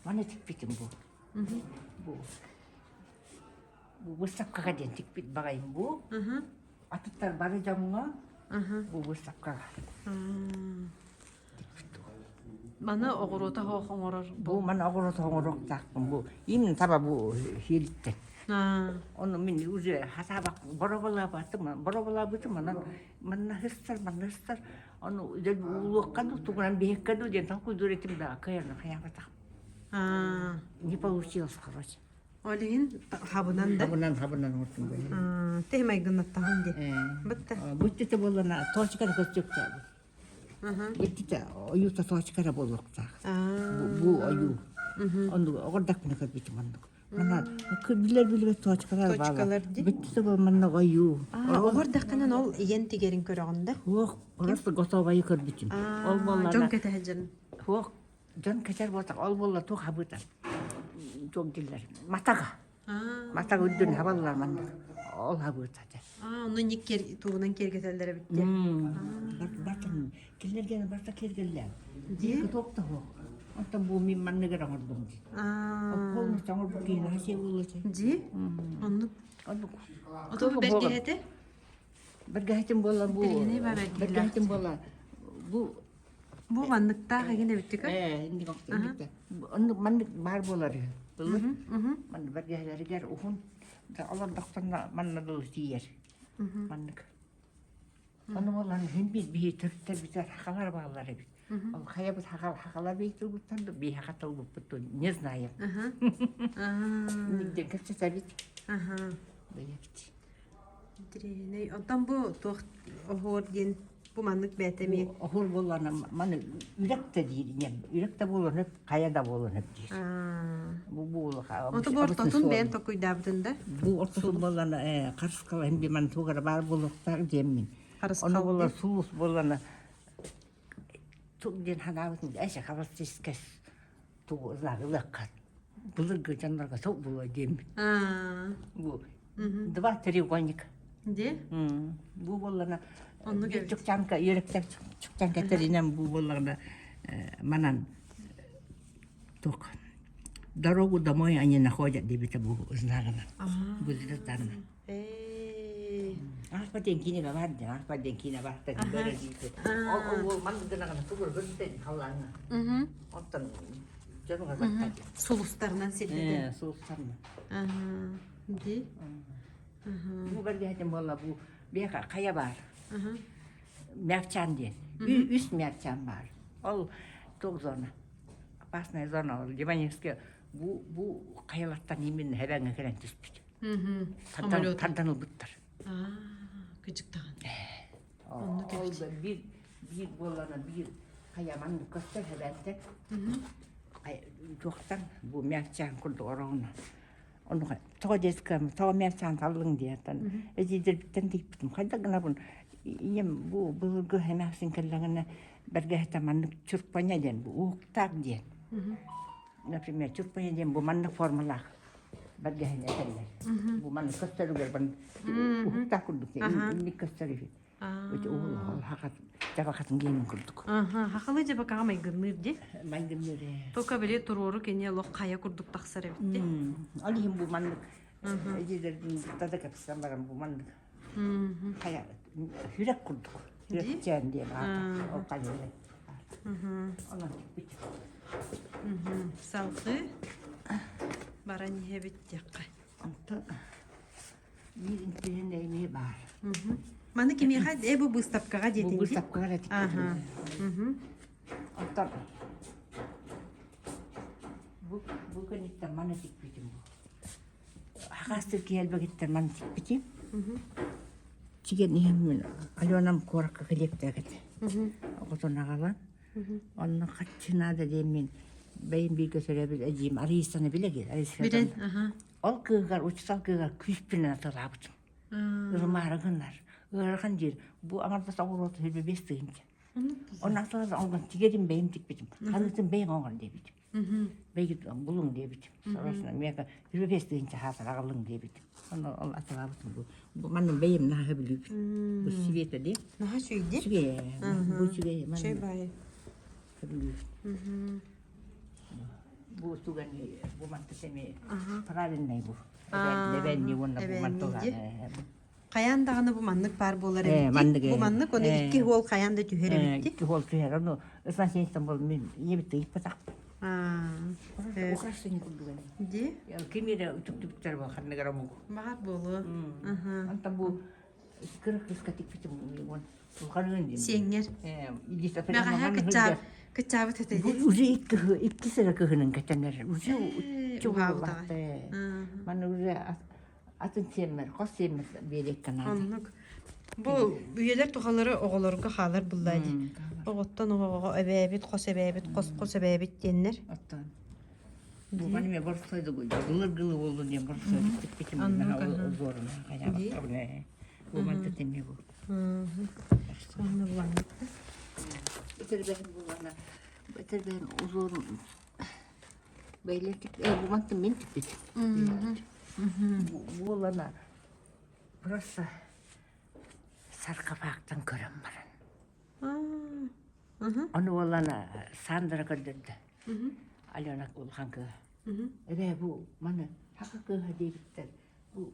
маны тикпитим бу. Бу. Бу выставкаҕа диэн тикпит баҕайым бу. Атыттар бары дьоҥҥо бу выставкаҕа. Маны оҕуруота оһох оҥорор. Бу маны оҕуруота оҥоруохтаахпын бу. Именно таба бу сиэлиттэн. Ону мин уже хасаабак бороболаабатым, бороболаабытым манан манна хыстар, манна хыстар. Ону уулуохха ду, тугунан биһиккэ ду диэн толкуйдуур этим да, кыайан хайаабатах. Не получилось, короче. Ол иһин хабынан да? Хабынан, хабынан оҥортум бэйэм. Тэһи майгыннаттаҕын дии. Бытта. Бүттүтэ буоллана точка да көстүөхтээбит. Бүттүтэ ойуута точка эрэ буолуохтаах. Бу ойуу. Оннук оҕордакпына көрбүтүм оннук. Манна билэр билбэт точкалар Точкалар дии. Бүттүтэ бу манна ойуу. Оҕордаххынан ол ийэн тигэрин көрөҕүн да? Суох, просто готовайы көрбүтүм. Ол буоллана. Дьон кэтэһэ Суох, Дьон кэтэр буолтах, ол буолла туох хабыыта туох дииллэр матага. Матага үрдүн хабаллар маннык. Ол хабыыта дьэ. Аа, ону ник кер тугунан киэргэтэллэр эбит дии. Бартан кинилэргэ барта киэргэллээн. Дии? Туох да суох. Онтон бу мин манныгар оҥордум дии. Аа. Полностью оҥорбут киһи наһаа буолла Дии? Оннук. Оннук. Ото бу бэргэһэтэ? Бэргэһэтим буолла бу. Бэргэһэтим буолла бу Бу манныктаах эҥин эбиттик Ээ, инник инникте. Оннук маннык баар буолар үһү. Былыр манна бэргэһэлэригэр уһун олордохторуна манна дылы тиийэр. Маннык. Ону буолан иһин биир биһи төрүттэрбитигэр хахалар бааллар эбит. Ол хайабыт хахал хахалар бии тылбыттан да биһи хаха тылбыппыт не знаем. Инник диэн кэпсэтэбит. Бэйэбит. Интэриэһинэй. Онтон бу туох оһуор диэн бу маннык бэйэтэ эмиэ Оһуор буоллаҕына маны үрэх да диир ийэм. Үрэх да буолуон сөп, хайа да буолуон сөп диир. Бу бу Ото бу ортотун бэйэн токуйдаабытын да? Бу ортотун буоллаҕына ээ харыскал эм би маны туох эрэ баар буолуохтаах диэммин. Ону буолла сулус буоллаҕына тук диэн санаабытым эсэ хабастискэс тугу ылыахха былыргы дьоннорго тук буолуо диэммин. Бу два треугольник. Де? Бу буоллана чукчанка үөрэктэр чукчанка тэринэн бу буоллаҕына манан туох дорогу домой они находят диэбитэ бу знагынан бу звезданан Арпа диэн киинэгэ баар диэн арпа диэн киинэ баар Ол ол маннык гынаҕына тугу көрбүтэ халлааҥҥа Оттон дьонугар баттар Сулустарынан сирдэтэн. Сулустарынан. Ди. Бу бэргэһэтин буолла бу биэхэ хайа баар. Мякчан диэн. Үс мякчан баар. Ол туох зона? Опасная зона. Ол Ливаневский бу бу хайалартан именно хэбэҥҥэ кэлэн түспүт. Тардан ылбыттар. Кыдьыктаҕын. Ол биир биир буоллана биир хайа маннык көстөр хэбэнтэн туохтан бу мякчан курдук ороҕуна Онуха тоҕо детскам тоҕо мякчан таллыҥ диэтэн эдьиийдэрбиттэн тиийбитим хайдах гынабын ийэм бу былыргы эмээхсин кэллэҕинэ бэргэһэтэ маннык чурпаня диэн бу уһуктаах диэн например чурпаня диэн бу маннык формалаах бэргэһэни этэллэр бу маннык көстөрүгэр уһуктаах курдук инник көстөр үһү дьабакатын гиэнин курдук. Хахалы дьабакаҕа майгынныыр дии. Майгынныыр ээ. Только били туруору кини олох хайа курдук тахсар эбит дии. Ол иһин бу маннык эдьиийдэрбин тада кэпсээн баран бу маннык хайа хүрэх курдук. Хүрэх диэн аата. Ол хайа. Онон бүт. Салгыы баран иһэбит диэххэ. Онтон биир интириэнэ эмиэ баар. Маны кимиэхэ э бу быыстапкаҕа Бу диэтиҥ дии? быыстапкаҕа эрэ Аха. Оттон. Бу бу кэнниттэн маны тикпитим бу. Хакастыр киһи элбэгиттэн маны тикпитим. Тигэн иһэммин Аленам куоракка кэлиэктээх этэ. Оҕотун аҕалан. Онно хаччы наада диэммин бэйэм бииргэ төрөөбүт эдьиийим Арыйсаны билэгин. Билэн, аха. Ол кыыһыгар, учуутал кыыһыгар күүспүнэн атылаабытым. Ырымаары гынар. Ыарахан диир. Бу аҥардас оҕуруоту 25 тыһыынча. Онно атылар оҥорон тигэрим бэйэм тикпитим. Ханыытын бэйэҥ оҥор диэбитим. Бэйгит булуҥ диэбитим. Соросуна миэхэ 25 тыһыынча хаатар аҕалыҥ диэбитим. Онно ол атылаабытым бу. Бу манна бэйэм наһаа сөбүлүүбүн. Бу света дии. Наһаа үчүгэй Үчүгэй. Бу үчүгэй. Үчүгэй баайы. Сөбүлүүбүн. Бу туган бу манта семи правильный бу. Эбэнни уонна бу мантылар. Хайаан даҕаны бу маннык баар буолар Э, эбит. маннык, Бу маннык ону э. икки уол хайаан да түһэр эбит. Икки уол түһэр. Ону ысмасенстан бол мин ийэбит ыйыппатах. Украшение курдук Ди? Ким эрэ үтүктүбүттэр бу ханныгар омук. Баҕар буолуо. Онтон бу кыра кыыска тикпитим уон улаханыын диэн. Сиэҥҥэр. Бэҕэһээ кыччаабыт кыччаабыт этэ Бу уже икки икки сыра кыһынын кэтэнэр. Уже уһаабыт Маны уже атын сиэммэр, хос сиэммэр биэриэккэ наада. Оннук. Бу үйэлэр тухалары оҕолорго хаалар буллаа дии. Оҕоттон оҕоҕо эбээбит, хос эбээбит, хос-хос эбээбит диэннэр. Оттон. Бу маны мен борсойдугу былыр-гылы болду диэн борсойдук тикпитим узорун хайаабаттабын бу манта теми бу. Онно буланнык. Итэрбэһин булана итэрбэһин узорун бэйлэр тик бу манта мен тикпит. Буолана просто саркофагтан көрөн баран. Ону буоллана Сандра көрдөрдө. Алена улахан кыыһа. Эбээ бу маны хака кыыһа диэбиттэр. Бу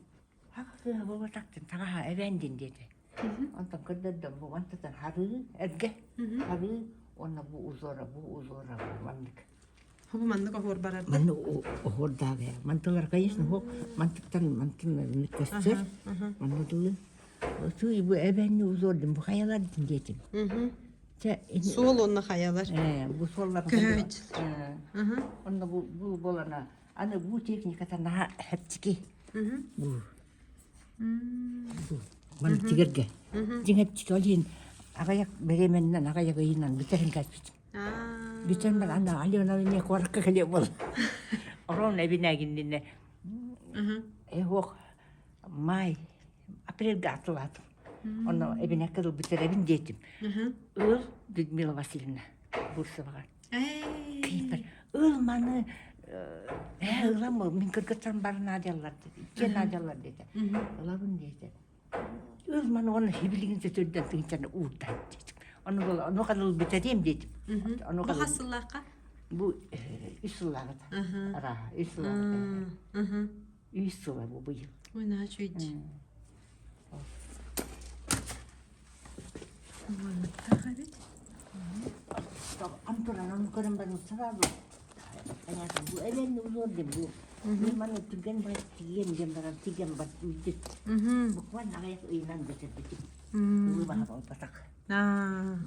хака кыыһа буолбатахтын таҥаһа эбээндин диэтэ. Онтон көрдөрдөм бу мантатан харыы эргэ харыы уонна бу узора бу узора бу маннык. Бу маннык оһуор барар. Маннык оһуордаах ээ. Мантылар конечно оһуох мантыктан мантын көстөр. Манна дылы Суу бу эбэнни узор дим бу хайалар диэтим. Суол онно хайалар. Э, бу суоллар. Көһөөч. Онно бу бу болана аны бу техниката наһаа хэпчики. Бу. Бу. Маны тигерге. Дьиҥ хэпчики ол иһин аҕыйах беременнэн аҕыйах ыйынан бүтэрин кэлбитим. Бүтэн бар аны Алена не куоракка кэлиэ буол. Орон эбинээгиннинэ. Э хуох май апрельга атылаатым. Онно эбинэккэ ылбыт эрэбин диэтим. Ыл Людмила Васильевна Бурсоваҕа. Киипер ыл маны ээ ылам мин кыргыттарым бары наадьаллар диэтэ. Иккиэн наадьаллар диэтэ. Ылабын диэтэ. Ыл маны уонна хибилигин сөтөрдөн тыынчаны уурдан диэтим. Ону була ону ханыл бүтэриэм диэтим. Ону Бу хас сыллаахха? Бу үс сыллааҕыта. Арааһа үс сыллааҕыта. Үс сыла бу быйыл. Ой, наһаа үчүгэй. Манныктаах эбит. Ампыран көрөн баран сразу понятно, бу элен узор деп бу. Мен маны түргэн бар тиген диэн баран тиген бар үйдүт. Буквально аҕыйах ыйынан бүтэрбитим. Ылы баһа болбатах. Аа.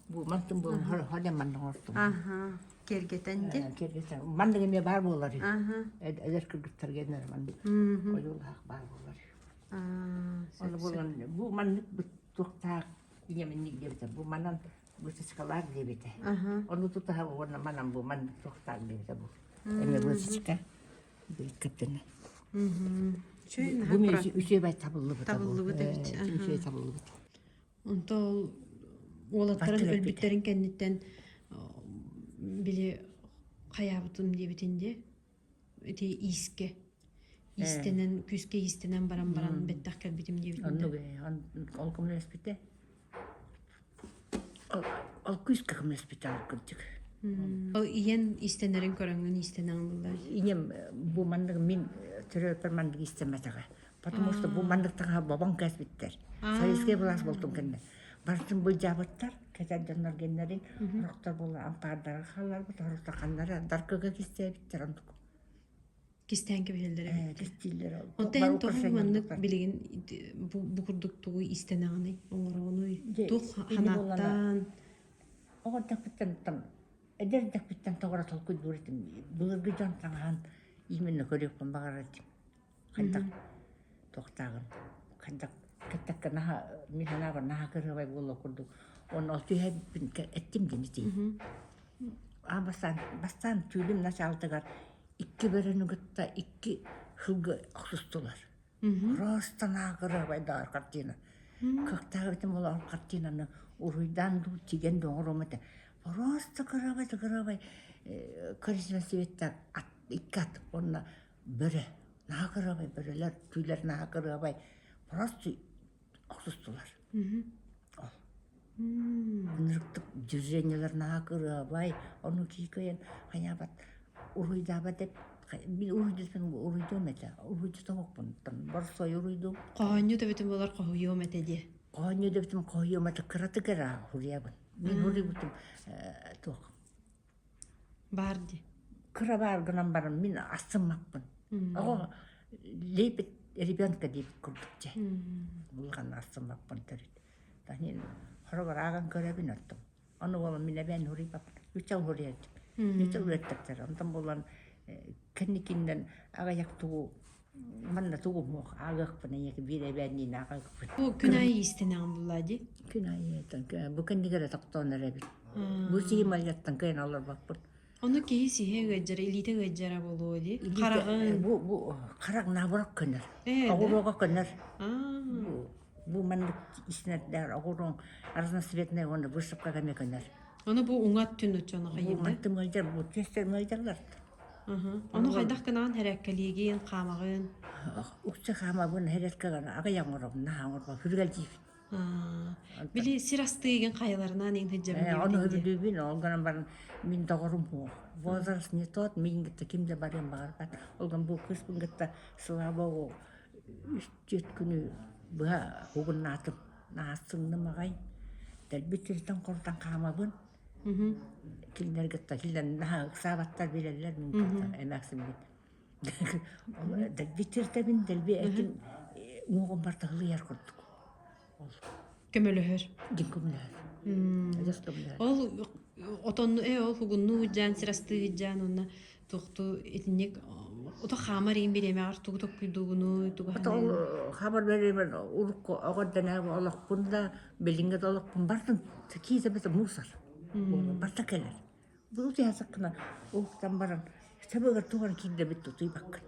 Бу мантын бу ходе манна оҥортум. Аха. Киэргэтэн ди. Киэргэтэн. Маннык эмиэ баар буолар. Аха. Эдэр кыргыттарга эмиэ маннык ойуулаах баар буолар. Аа. Оны булан бу маннык туохтаах ийэминник диэбитэ. Бу манан вытачкалаах диэбитэ. Ону тутаһа уонна манан бу маннык туохтаах диэбитэ бу. Эмиэ вытачка. Кэптэнэ. Үчүгэй Бу мен үчүгэй табыллыбыт. Табыллыбыт эбит. Үчүгэй табыллыбыт. Онто ол уолаттарын өлбүттэрин кэнниттэн били хайаабытым диэбитин дии ити иискэ иистэнэн күүскэ иистэнэн баран баран бэттэх кэлбитим диэбитин Оннук ол көмөлөспүтэ. Ол күүскэ көмөлөспүтэ ол кырдьык. Ол ийэн иистэнэрин көрөҥҥүн иистэнэн ыллар. Ийэм бу маннык мин төрөөппөр маннык иистэммэтэҕэ. Потому что бу маннык таҥаһа бобон кээспиттэр. Советскай былаас буолтун кэннэ. Барытын былдьаабыттар, кэтэр дьоннор геннэрин, сорохтор буола ампаардара хаалларбыт, сорохтор ханнара даркыга кистээбиттэр оннук. Кистээн кэбиһэллэр эбит. Кистииллэр. Онтон эн тоҕо маннык билигин бу, бу курдук тугу истэнэҕиний, оҥороҕунуй? Туох ханааттаан? Оҕо там. Эдэр эрдэхпиттэн тоҕо эрэ толкуйдуур этим. Былыргы дьон таҥаһын именно көрүөхпүн баҕарар этим. Хайдах туохтааҕын, хайдах кэттэккэ наһаа мин санаабар наһаа кырыабай буолуох курдук. Уонна ол түһээбиппин эттим дии ити. Аан бастаан, бастаан түүлүм начаалтыгар икки бөрөнү кытта икки сылгы охсустулар. Просто наһаа кырыабайдаар картина. Кыахтаах этим ол картинаны уруйдаан дуу, тигэн дуу оҥоруом этэ. Просто кырыабай да кырыабай коричневый цветтаах ат, икки ат уонна бөрө. Наһаа кырыабай бөрөлөр, түүлэр наһаа кырыабай. Просто охсустулар. Ол. Ынырыктык движениелар наһаа кырыабай, ону киикэйэн хайаабат уруйдаабат деп мин уруйдуспун уруйдуом этэ. Уруйдутоһукпун борсой уруйдуум. Хоһоонньу төбөтүн болар хоһуйуом этэ диэ. Хоһоонньу дөбүтүм хоһуйуом этэ кыратык эрэ хуруйабын. Мин хуруйбутум туох Баар дии. Кыра баар гынан баран мин астыммаппын. Оҕо лепит ребенка диэбит курдук дьэ. Улахан астыммаппын төрүт. Танин хорогор ааҕан көрөбүн оттон. Ону буолан мин эбээн уруйбаппын. Үчэ уруйардым. Үчэ уруйаттактар. Онтон буолан кэнникиннэн аҕыйах тугу манна тугу муох ааҕыахпын эйиэхэ биир эбээнниин ааҕыахпын. Бу күн аайы иистэнэҕин буллаа дии. Күн аайы бу кэннигэр тохтоон эрэбит. Бу сиһи маллаттан кыайан олорбоппут. Ону киһи сиһэ ыалдьара, илиитэ ыалдьара буолуо дии. Хараҕын. Бу бу харах наоборот көнөр. Оҕуруоҕа көнөр. Бу бу маннык иснэрдээр оҕуруоҥ разноцветный уонна выставкаға эмэ көнөр. Ону бу уҥат түн оччону хайыйда. Бу мантым бу түстэр мылдьаллар. Ону хайдах гынаан һэрээккэлиигин, хаамаҕын? Укса хаамабын һэрээккэ аҕыйах оҥоробун, наһаа оҥорбо, хүргэлдьиибин. Били сир астыыгын хайаларынан иҥ сылдьабын Ону сөбүлүүбүн, ол гынан баран мин доҕорум суох. Возраст не тот, миигин кытта ким да барыан баҕарбат. Ол гынан бу кыыспын кытта слава богу үс түөрт күнү быһа угуннаатым. Наһаа сыҥным аҕай. Дэлби тиритэн хорутан хаамабын. Кинилэр кытта кинилэр наһаа ыксаабаттар билэллэр мин кытта эмээхсиммин. Дэлби тиртэбин, дэлби этим уҥуоҕум барыта ылыйар курдук. Ол Көмөлөһөр. Дьиҥ көмөлөһөр. Адьас көмөлөһөр. Ол отонну э ол хугуннуу сылдьан сир астыы сылдьан уонна туохтуу итинник ото хаамар иин бириэмэҕэр тугу токкуйдуугунуй тугу Ото ол хаамар бириэмэр урукку оҕо эрдэнээҕи олохпун да билиҥҥи да олохпун бартын киитэ бэт мусор барта кэлэр. Бу утуйасаккына уһуктан баран сабыгар туган киирдэ бит утуйбаккын.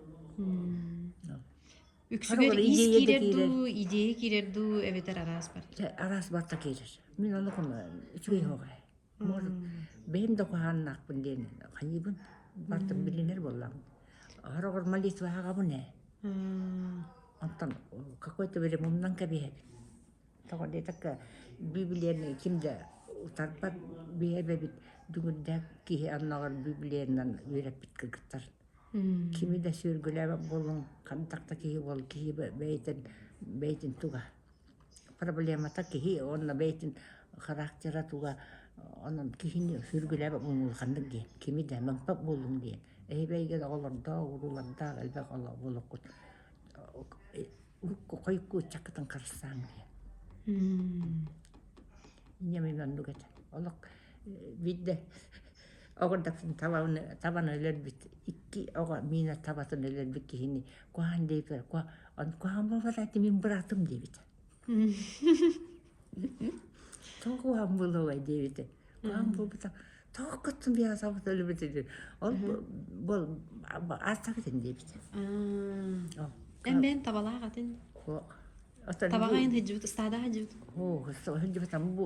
Үксүгэр ис киирэр дуу, идея киирэр дуу эбэтэр араас бар. Араас барта киирэр. Мин олохум үчүгэй оҕо. Может, бэйэм да куһааннаахпын диэн хайыыбын, бартым билинэр буоллаҕым. Хороҕор молитва аҕабын ээ. Онтон какой-то время умнан кэбиһэбин. Тоҕо диэтэххэ, Библияны ким да утарбат биһэбэбит дүҥүрдээх киһи анныгар Библиянан үөрэппит кыргыттар. Кими да сүөргүлээбэт буолуҥ, хантах да киһи буол, киһи бэйэтин бэйэтин туга проблемата киһи уонна бэйэтин характера туга онон киһини сүргүлээбэт буолуҥ диэн кими да мөҥпөт буолуҥ диэн эһибэйгэ оҕолордоох уруулардаах элбэх буолуоххут урукку хойукку ыччаккытын харыстааҥ диэн ийэм оннук этэ олох биирдэ оҕордохпун табаны табаны өлөрбүт икки оҕо миинэ табатын өлөрбүт киһини куһаҕан диэбитэ куһаҕан буолбата ити мин быраатым диэбитэ тоҕо куһаҕан буолуой диэбитэ куһаҕан буолбута тоҕо кыттым биэҕэ табата өлөрбүтэ диэн ол бол ааттаах этин диэбитэ Эн бэйэн табалаах этин табаҕа ин сылдьыбыт ыстаада сылдьыбыт сылдьыбытам бу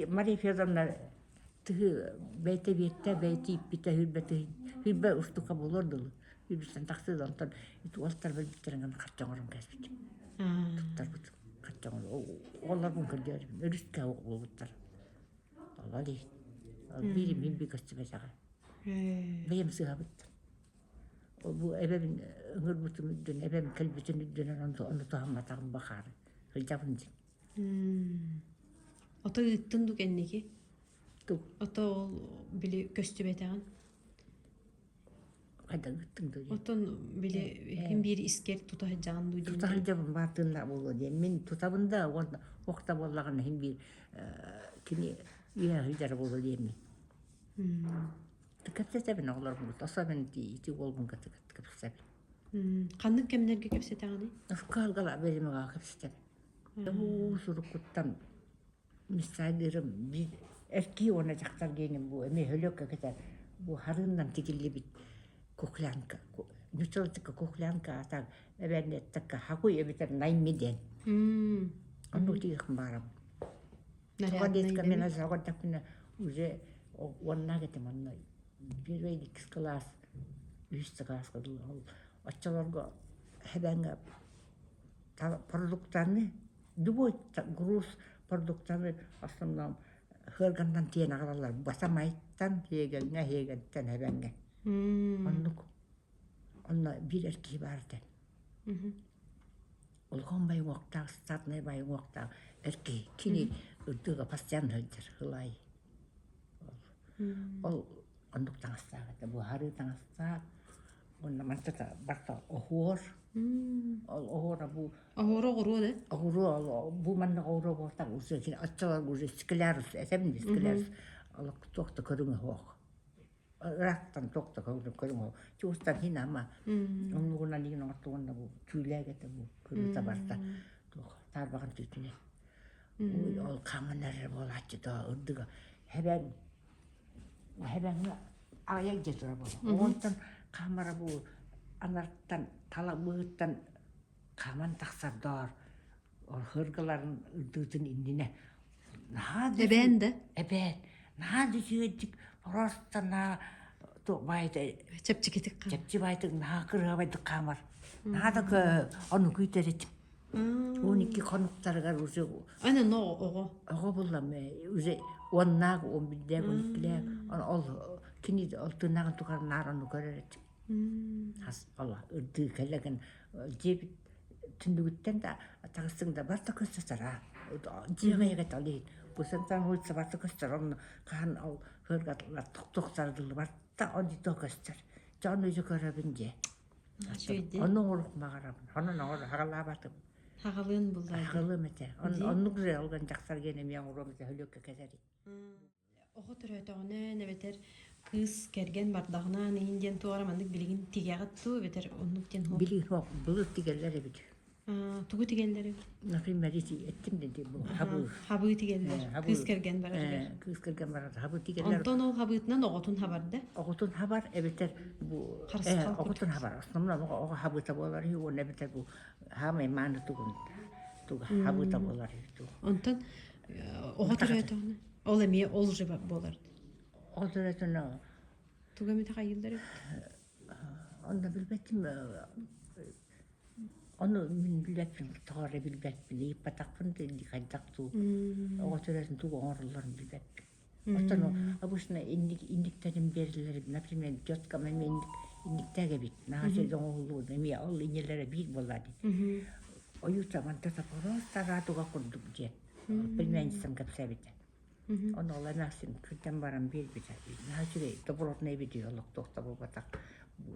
Мария Федоровна тыһы бэйэтэ биэртэ бэйэтэ ииппитэ сүүрбэ сүүрбэ устука буолуор дылы сүүрбүттэн тахсыыда онтон ити уолтар бөлбүттэрин харчы оҥорон кээспитим туттарбыт харчы оҥорон оҕолорбун көрдөөрүбүн өрүскэ буолбуттар ол иһин биир мин би көстүбэтэҕэ бэйэм сыһабыттым бу эбэбин ыҥырбытым үрдүн эбэм кэлбитин үрдүнэн ону туһамматаҕым бахаары сылдьабын дьин Ото ыыттын дуу кэнники? Ото ол били көстүбэтэҕин? Хайда ыыттыҥ дуу диэн. Оттон били ким биир искэр тута сылдьаҕын дуу диэн. Тута сылдьабын баартыыннаах буолуо диэн. Мин тутабын да уонна ох да буоллаҕына иһин биир кини үөһэ сылдьара буолуо диэммин. Кэпсэтэбин оҕолорбун кытта, особенно ити уолбун кытта кэпсэтэбин. Ханнык кэмнэргэ кэпсэтэҕиний? Кыһалҕалаах бириэмэҕэ кэпсэтэбин. Уу суруккуттан миссайдыырым биир эркии уонна дьахтар диэним бу эмиэ өлүөккэ кэтэр бу харыыннан тигиллибит кухлянка ньучалытыка кухлянка аата эбээннэттэккэ хакуй эбэтэр найми диэн оннук тиийиэхпин баҕарабын тоҕо диэтэххэ мин саҕардахпына уже уоннаах этим онно первый иккис кылаас үһүс да кылааска дылы ол оччолорго эбээҥҥэ продуктаны любой груз продуктаны основном хыарганнан тиэйэн аҕалаллар басамайттан тиэгэҥҥэ иһиэгэнтэн эбэҥҥэ оннук онно биир эр киһи баар этэ улахан байуҥуохтаах статнай байуҥуохтаах эр киһи кини ырдыга постоянно сылдьар ылай ол оннук таҥастаах этэ буһарыы таҥастаах уонна мантата барыта оһуор ол оһуора бу Оһуора оҕуруо да? Оҕуруо бу манна оҕуруо буолтар уже оччолорго уже склероз этэбин дии склероз олох туох да көрүҥэ суох ыраахтан туох да көрүҥэ суох чугастан иһин ама оннугунан иһин оҥортугунна бу түүлээх этэ бу көрүүтэ барда туох таарбаҕын түүтүнэн ой ол хаҥан эрэр буолааччы доо ырдыга эбэҥ эбэҥҥэ аҕыйах дьиэ турар буолла онтон хаамара бу анартан тала быһыттан хааман тахсар доор хыргыларын ырдыытын иннинэ наһаа да Эбээн да? эбээн наһаа да үчүгэйдик просто наһаа туох баайда Чэпчэкитик хаамар. чэпчи баайдык наһаа кырыһабайдык хаамар наһаа да ону күүтэр этим 12 хонуктарыгар уже Аны но оҕо. Оҕо буллам уже уоннаах, он бирдээх, он иккилээх ол кини ол тыынааҕын тухары наар ону көрөр этим Хас ол ырдыы кэлэгин дьиэбит түннүгүттэн да таҕыстыҥ да барыта көстө сара. Дьиэҕэ эгэ талыын. Бу сантан улица барыта көстөр. Онно хаһан ол хыргатылар тохтохтардылы барыта он көстөр. Дьэ ону дьэ көрөбүн дьэ. Үчүгэй. Ону оҥоруох баҕарабын. Онон оҥор хагалаабатым. Хагалыын буллаа. Хагалыам этэ. Оннук же олгон дьахтар диэн эмиэ оҥоруом этэ хөлүөккэ кэлэрин. Оҕо төрөөтөҕүнэ эбэтэр кыыс кэргэн бардаҕына иһин диэн туох эрэ маннык билигин тигэҕит дуу эбэтэр оннук диэн суох? Билигин суох, былыр тигэллэр эбит. Тугу тигэллэр эбит? Например, ити эттим да бу хабыы. Хабыы тигэллэр. Кыыс кэргэн барарыгар. Кыыс кэргэн барар хабыы тигэллэр. Онтон ол хабыытынан оҕотун хабарда? Оҕотун хабар эбэтэр бу оҕотун хабар. Основном оҕо хабыыта буолар үһү уонна эбэтэр бу хаамай мааны тугун туга хабыыта буолар үһү. Онтон оҕо төрөөтөҕүнэ ол эмиэ ол же буолар. Оҕо төрөөтөҕүнэ Тугу эмит хайыыллар эбит? Онно билбэтим ону мин билбэппин тоҕо эрэ билбэппин ыйыппатахпын да хайдах дуу оҕо төрөөтүн тугу оҥороллорун билбэппин. Оттон обычно инник инниктэрин биэрэллэр например теткам эмиэ инник инниктээх эбит наһаа үчүгэй оҥоһуллубут эмиэ ол иннилэрэ биир буолла дии ойуута мантата просто радуга курдук диэн племянницам кэпсээбитэ Ону ол эмээхсин кырдьан баран биэрбитэ. Наһаа үчүгэй добротный эбит үһү олох туох да буолбатах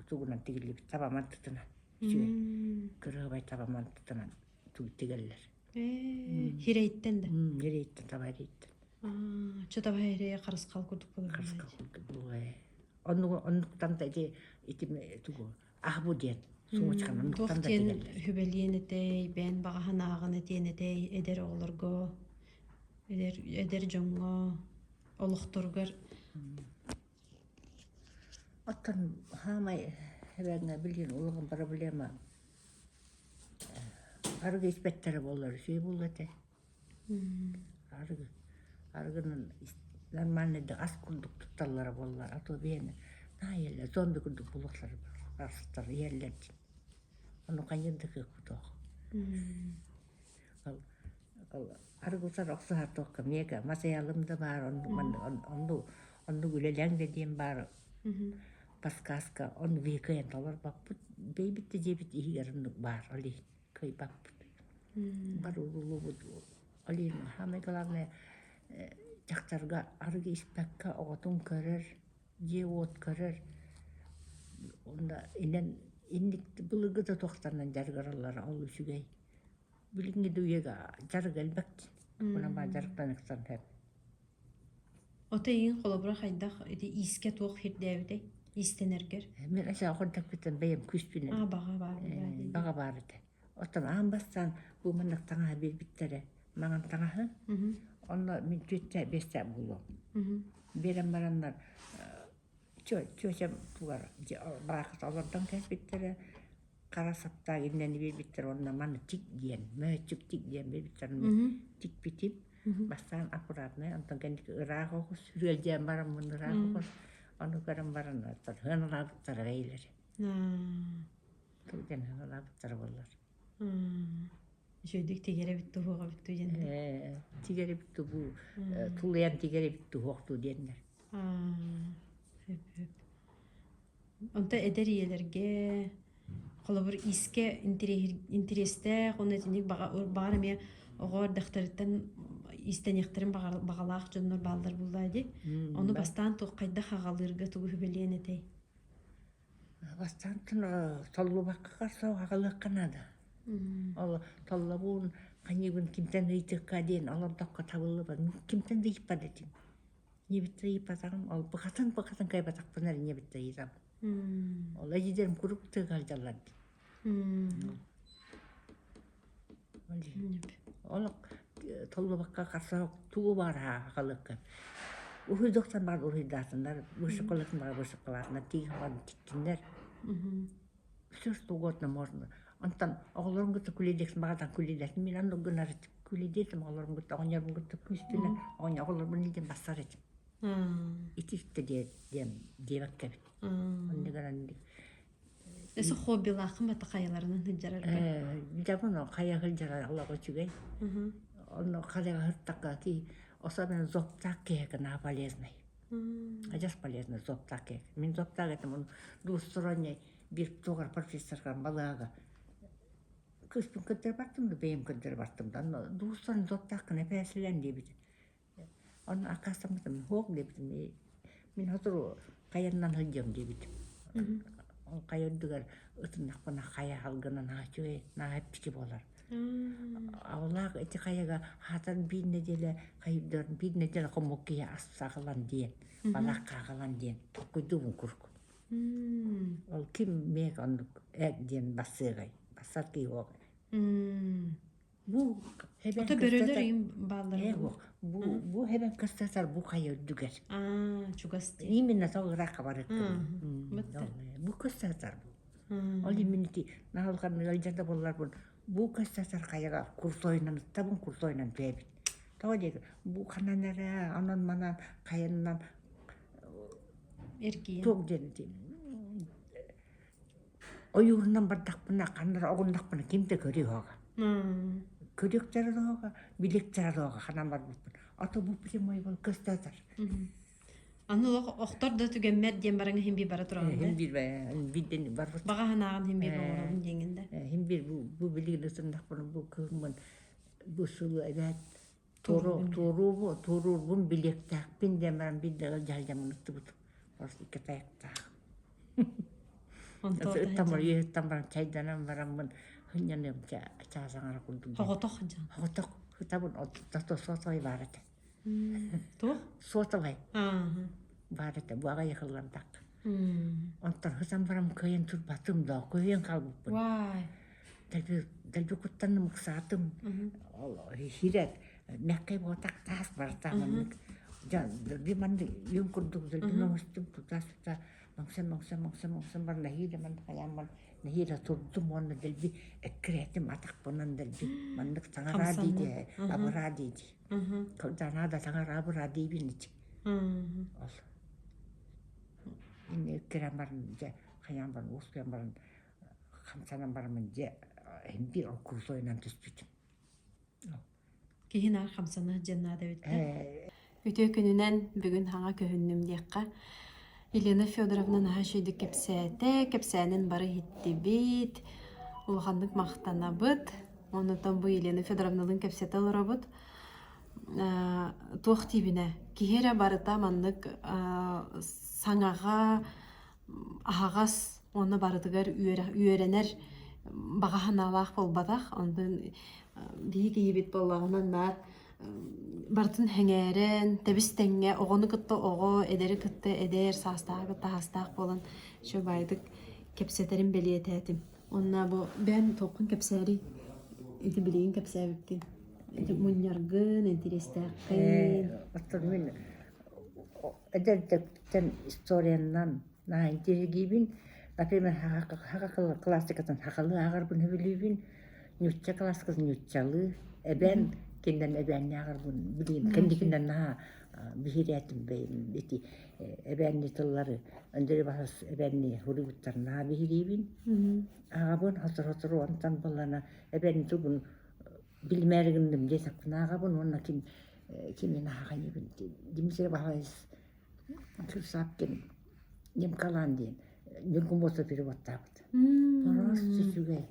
тугунан тигиллибит табаман тутунан үчүгэй кырыһыбай табаман тутунан тигэллэр. Хирэйттэн да? Хирэйттэн таба хирэйттэн. Чо таба хирэйэ харысхал курдук буолар. Харысхал курдук буолар. Оннук оннуктан да ити ити тугу аһбу диэн сумочканан Туох диэн үһүбэлиэн этэй, бэйэн баҕа санааҕын этиэн этэй эдэр оҕолорго, эдэр эдэр дьоҥҥо олохторугар Оттон хаамай эбээҥҥэ билигин улахан проблема арыгы испэттэрэ буоллар үчүгэй буолуо этэ. Арыгы арыгынан нормальный да ас курдук тутталлара буоллар, а то биһиэнэ наһаа иһэллэр, зомби курдук буолуохтара барсыттар иһэллэр дии. Ону хайыан да кыахпыт суох. Ол ол арыгы утары охсуһар туохха миэхэ матырыйаалым да баар оннук маннык оннук оннук үлэлээҥ да диэн баар подсказка ону биһиги кыайан толорбоппут бэйбит да дьиэбит иһигэр оннук баар ол иһин кыайбаппыт. Бары уруулуубут ол иһин самое главное дьахтарга арыгы испэккэ оҕотун көрөр, дьиэ-уот көрөр уонна инэн инник былыргы да туохтарынан дьарыгыраллара ол үчүгэй. Билиҥҥи да үйэгэ дьарык элбэх дии. Онон баар дьарыктаныахтарын сөп. Ото эйигин холобура хайдах ити иискэ туох ирдээбитэй иистэнэргэр? Мин ася оҕордохпуттан бэйэм күүспүнэн Аа баҕа баар буолаа дии. Баҕа баар этэ. Оттон аан бастаан бу маннык таҥаһы биэрбиттэрэ маҥан таҥаһы. Онно мин түөттэ биэстээх буолуом. Биэрэн бараннар тетям тугар бараахыт олордон кэлбиттэрэ хара саптаах иннэни биэрбиттэр уонна маны тик диэн мөһөччүк тик диэн биэрбиттэр тикпитим бастаан аккуратнай онтон кэнники ыраах оҕус сүрүөлдьээн бараммын ыраах оҕус ону көрөн баран сыаналаабыттара бэйэлэрэ тыл диэн сыаналаабыттара буоллар Үчүгэйдик тигэр эбит туһуох эбит дуу диэн. Тигэр эбит бу тулуйан тигэр эбит туһуох дуу диэннэр. Сөп сөп. Онто эдэр ийэлэргэ холобур иискэ интэриэстээх уонна итинник баҕар эмиэ оҕо эрдэхтэриттэн иистэниэхтэрин баҕалаах дьоннор бааллар буоллаа дии. Ону бастаан туох хайдах аҕалыырга тугу сүбэлиэн этэй? Бастаантан толлубакка аҕалыахха наада. Ол толлобуун ханьыыбын кимтэн ыйытыахха диэн олордоххо табыллыбат. Кимтэн да ыйыппат этим. Ньибиттэ ыйыппатаҕым, ол букатын-букатын кыайбатахпына эрэ ньибиттэ ыйытабын. Ол эдьиийдэрим куруук тыга сылдьаллар дии. Олох толлубакка харса тугу баар аҕалыкка. Уһуйдуохтан баар уруһуйдаатыннар, вышивкалатын баар вышивкалаатыннар, тииһи тиктиннэр. Все что угодно можно. Онтон оҕолорун кытта күлэдиэхсин баҕардан күлэдиэхсин мин оннук гынар этим. Күлэдиэтим оҕолорун кытта оҕонньорбун кытта күүспүнэн оҕонньор оҕолорбун илдьэн бассар этим. Итиртэ диэн диэбэккэбит. Оннук гынан Өссө хоббилааххын бата хайаларынан сылдьар Дьабын хайа сылдьар олох үчүгэй. Онно хайаҕа сыртакка ки особенно зоптаах киһиэхэ наһаа полезнай. Адьас полезный зоптаах киһи. Мин зоптаах этим, он двусторонний биир тугар профессорга балыаҕа кыыспын көрдөрө бардым да бэйэм көрдөрө бардым да двусторонний зоптааххын эпээсилэн диэбит. Онно аккаастаммытым, суох диэбитим. Мин сотору хайаннан сылдьыам диэбитим. Ол хайа үрдүгэр ытыннахпына хайа халгынан наһаа үчүгэй, наһаа эппити буолар. Аҕалаах ити хайага хаатан биир нэдиэлэ хайырдар биир нэдиэлэ хоммут киһи ас аҕалан диэн, балаакка аҕалан диэн толкуйдуубун куруук. Ол ким миэхэ оннук эт диэн бассыагай, бассар киһи Бу хэбэн Ото бөрөлөр им бааллара Ээ суох. Бу бу хэбэн кыстатар бу хайа үрдүгэр. Аа, чугас дии. Именно сол ыраахха барыттым. Бытта. Бу кыстатар бу. Ол именно наһалҕан ыалдьар да буолларбын бу кыстатар хайаҕа куртойунан ыттабын куртойунан түһэбит. Тоҕо диэки бу ханан эрэ онон манан хайаннан Эргийэн. туох диэн Ойуурунан бардахпына, ханна эрэ оҕуннахпына ким да көрүө суоҕа. Көрүөхтэрэ суоҕа, билиэхтэрэ суоҕа ханан барбыппын. А то бу прямой был көстөөтөр. Аны олох охтор да түгэммэр диэн бараҥ иһин биир бара тураҕын да? Иһин биир биирдэн барбыт. Баҕа санааҕын иһин биир оҥоробун диэҥин да? Иһин биир бу бу билигин ытыннахпына бу кыһыммын бу сылы эбээт туоруубун туоруурбун билиэхтээхпин диэн баран биир да дьаһалдьаммын ыттыбытым. Просто икки тайахтаах. Ыттан баран чайданан бараммын сынньаныам чаас аҥара курдук. Соҕотох дьон. Соҕотох сытабын тото сотовай баар этэ. Туох? Сотовай баар этэ бу аҕай ыллантак. Онтон сытан баран кыайан турбатым да кыайан хаалбыппын. Вай. Дэлби куттанным ыксаатым. Хирет мягкай буотах таас барта маннык дэлби маннык үөн курдук дэлби мөҥүстүм тута тута Мөҥсөн мөҥсөн мөҥсөн мөҥсөн бар нэһиилэ маннык хайаан бар нэһиилэ турдум уонна дэлби эккирээтим атахпынан дэлби маннык таҥараа дии дии абыраа дии дии кылданаа да таҥараа абыраа диибин ити ол инне эккирээн баран дьэ хайаан баран уоскуйан баран хамсанан бараммын дьэ биир ол курсойунан түспүтүм Киһи наар хамсана сылдьан наада эбит да. Үтүө күнүнэн бүгүн хаҥа көһүннүм диэххэ. Елена Федоровна наһаа үчүгэйдик кэпсээтэ, кэпсээнин бары иһиттибит, улаханнык махтанабыт. Онтон бу Елена Федоровналыын кэпсэтэ олоробут. Туох диибинэ, киһи эрэ барыта маннык саҥаҕа аһаҕас уонна барытыгар үөрэнэр баҕа санаалаах буолбатах. Онтон биһиги киһибит буоллаҕына наар барытын сэҥээрэн, тэбис-тэҥҥэ оҕону кытта оҕо, эдэри кытта эдэр, саастааҕы кытта саастаах буолан үчүгэйдик кэпсэтэрин бэлиэтээтим. Уонна бу бэйэм туоххун кэпсээрий? Ити билигин кэпсээбиккин. Ити мунньаргын, интэриэстээххин. Оттон мин эдэрдэттэн историянан наһаа интириэһиргиибин. Например, саха классикатын сахалыы ааҕарбын сөбүлүүбүн, нуучча классикатын нууччалыы, эбээн кининэн эбээнни ааҕарбын билигин кэнникинэн наһаа биһирээтим ити эбээнни тыллары Андрей Иванович эбээнни суруйбуттарын наһаа биһириибин. Ааҕабын сотору-сотору онтон буоллаҕына эбээнни тылбын билимээри гынным диэтэхпинэ ааҕабын уонна ким кимин ааҕайбын Дмитрий Иванович Сапкин Немкалан диэн Ньургун Боотур переводтаабыт. Просто үчүгэй.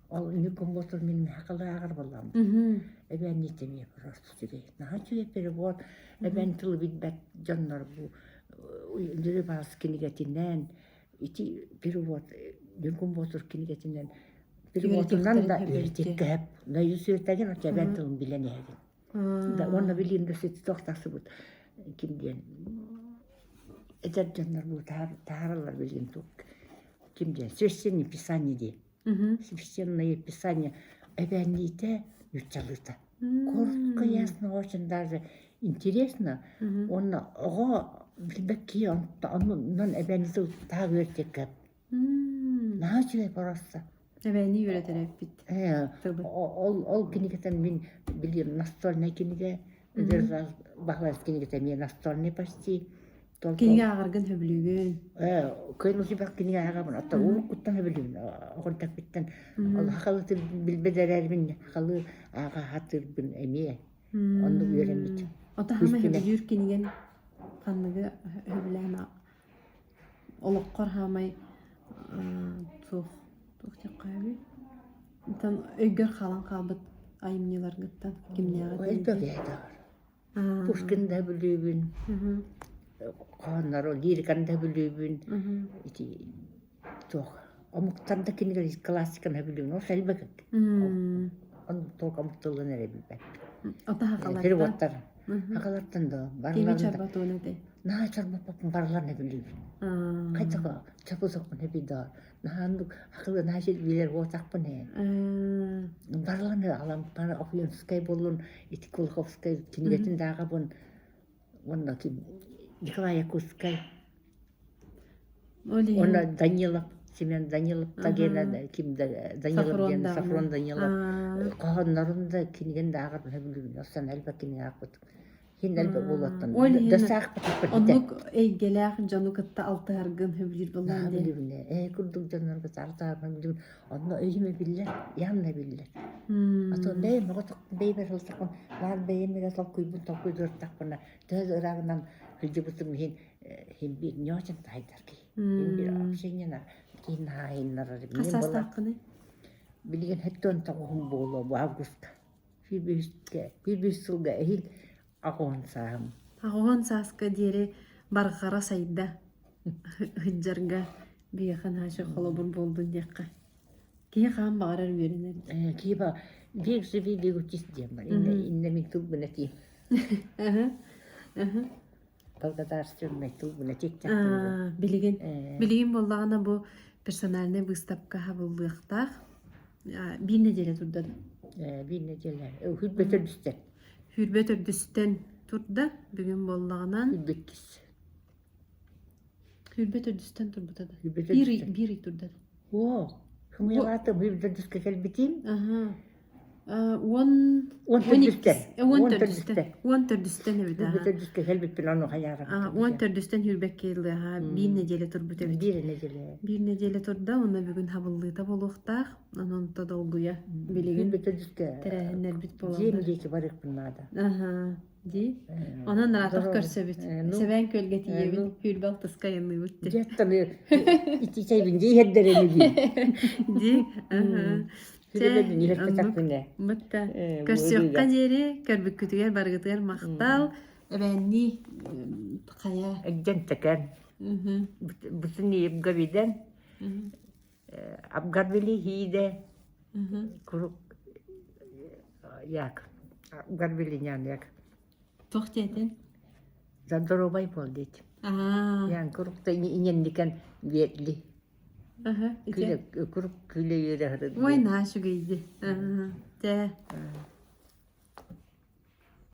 Ол Ньургун Боотур мин сахалыы ааҕар буоллаҕым. Эбээнниитэ эмиэ просто үчүгэй. Наһаа үчүгэй перевод. Эбээн тылы билбэт дьоннор бу Юрий Иванович кинигэтинэн ити перевод Ньургун Боотур кинигэтинэн переводунан да үөрэтиэккэ сөп. Наизусть оччо эбээн тылын билэн иһэбин. Да уонна билигин да туох тахсыбыт ким диэн эдэр дьоннор бу таһаараллар билигин туох ким диэн священное писание диэн священное писание эбээнниитэ нууччалыыта коротко ясно очень даже интересно уонна оҕо билбэт киһи оннун эбээнни тыл таах үөрэтиэккэ наһаа үчүгэй просто Эбээни үөрэтэр эппит тылы. Ол ол кинигэтэн мин билим настольнай кинигэ, Баһылай кинигэтэ эмиэ настольный почти. Кинигэ ааҕаргын сөбүлүүгүн. Кыайын усипах кинигэ ааҕабын. Оттон уруккуттан сөбүлүүбүн. Оҕонтоппиттан ол хахалыты билбэт эрээрибин хахалы ааҕа хатыырбын эмиэ. Оннук үөрэммит. Ото хаама сөбүлүүр кинигэн ханныгы сөбүлээн Олоххор хаамай туох туох диэххэ эбий Онтон өйгөр хаалан хаалбыт айымньыларгыттан кимнээҕи Элбэх киһи Пушкин да бүлүүбүн, хоһооннору лириканы да бүлүүбүн, ити туох омуктар да кинилэр классиканы бүлүүбүн, ол элбэх Он только омук тылын эрэ билбэппин. Ото хахалартан Переводтар. Хахалартан да Кими барыларын да чорботуон этэй? Наһаа чорбоппоппун барыларын билиибин. Хайдах чорбосохпун эбий да наһаа хахылы наһаа билэр буолтахпын ээ. Барыларын Алампан Охлинскай буоллун, ити Кулаковскай кинигэтин дааҕабын уонна Николай Якутскай Уонна Данилов, Семен Данилов Тагена ким да Данилов диэн Сафрон Данилов хоһооннорун да кинигин да ааҕар сөбүлүүбүн. Оттон элбэх кинигэ аахпытым. Хин элбэх буолуоттан Ол да саахпатахпын Оннук эйгэлээх дьону кытта алтыһаргын сөбүлүүр буоллаҕын дии. Сөбүлүүбүн ээ курдук дьоннорго алтыһарбын билим. Онно өйүм эбиллэр, явно эбиллэр. А то бэйэм оҕотох бэйэбэр сылтахпын, наар бэйэм эрэ толкуйбун толкуйдууртахпына, төһө ырааҕынан сылдьыбытым иһин Химби не очень тайдарки. Химби общение киин хаайыннарар. Хас саастааххыный? Билигин хэттон тоҕуһум буолуо бу августка. Фибүскэ, фибүс сылга эһил аҕуһун сааһым. Аҕуһун сааска диэри барҕара сайда сылдьарга биһиэхэ наһаа холобур буолдун диэххэ. Киһи хаан баҕарар үөрэнэр. Киһи ба бег живи бег учись диэн бар. Иннэ иннэ мин тылбын этиим. Благодарственнай тылбын этиэхтээх Билигин билигин буоллаҕына бу персональнай выставка хабыллыахтаах. Биир нэдиэлэ турда да? Биир нэдиэлэ. Хүрбэ төрдүстэн. Хүрбэ төрдүстэн турда. Бүгүн буоллаҕынан. Хүрбэ иккис. Хүрбэ төрдүстэн турбута да. Биир ый биир ый турда да. Оо, хымыйалаатым хүрбэ төрдүскэ кэлбитим. Аха. Уон Уон төрдүстэн. Уон төрдүстэн. Уон төрдүстэн эбит. Хүрбэ төрдүскэ кэлбиппин ону хайаарам. Уон төрдүстэн хүрбэккэ ылыаха биир нэдиэлэ турбут эбит. Биир нэдиэлэ. Биир нэдиэлэ турда, уонна бүгүн хабыллыыта буолуохтаах. Онон то долгуйа билигин Хүрбэ төрдүскэ тэрээһиннэрбит буолаллар. Дьиэм диэки барыахпын наада. Аха. Дии. Онон ыраатах көрсөбүт. Сэбээн күөлгэ тиийэбит, Түүрбэ алтыска айанныыбыт дии. Дьиэттэн ити чэйбин дии иһэрдэр дии. Дии. Чэ, Бытта. Көрсүөххэ диэри, көрбүккүтүгэр барыгытыгар махтал. Эбээннии хайа. Эгден тэкэн. Бутун ибгавиден. Абгарвили хииде. Курук як. Горбилинянык. Туох диэтин? Здоровай буол диэтим. Аа. Ян курукта иненникен биэтли. Аха. Күлэ курук күлэ үөрэ Ой, наша үчүгэйди. Тэ.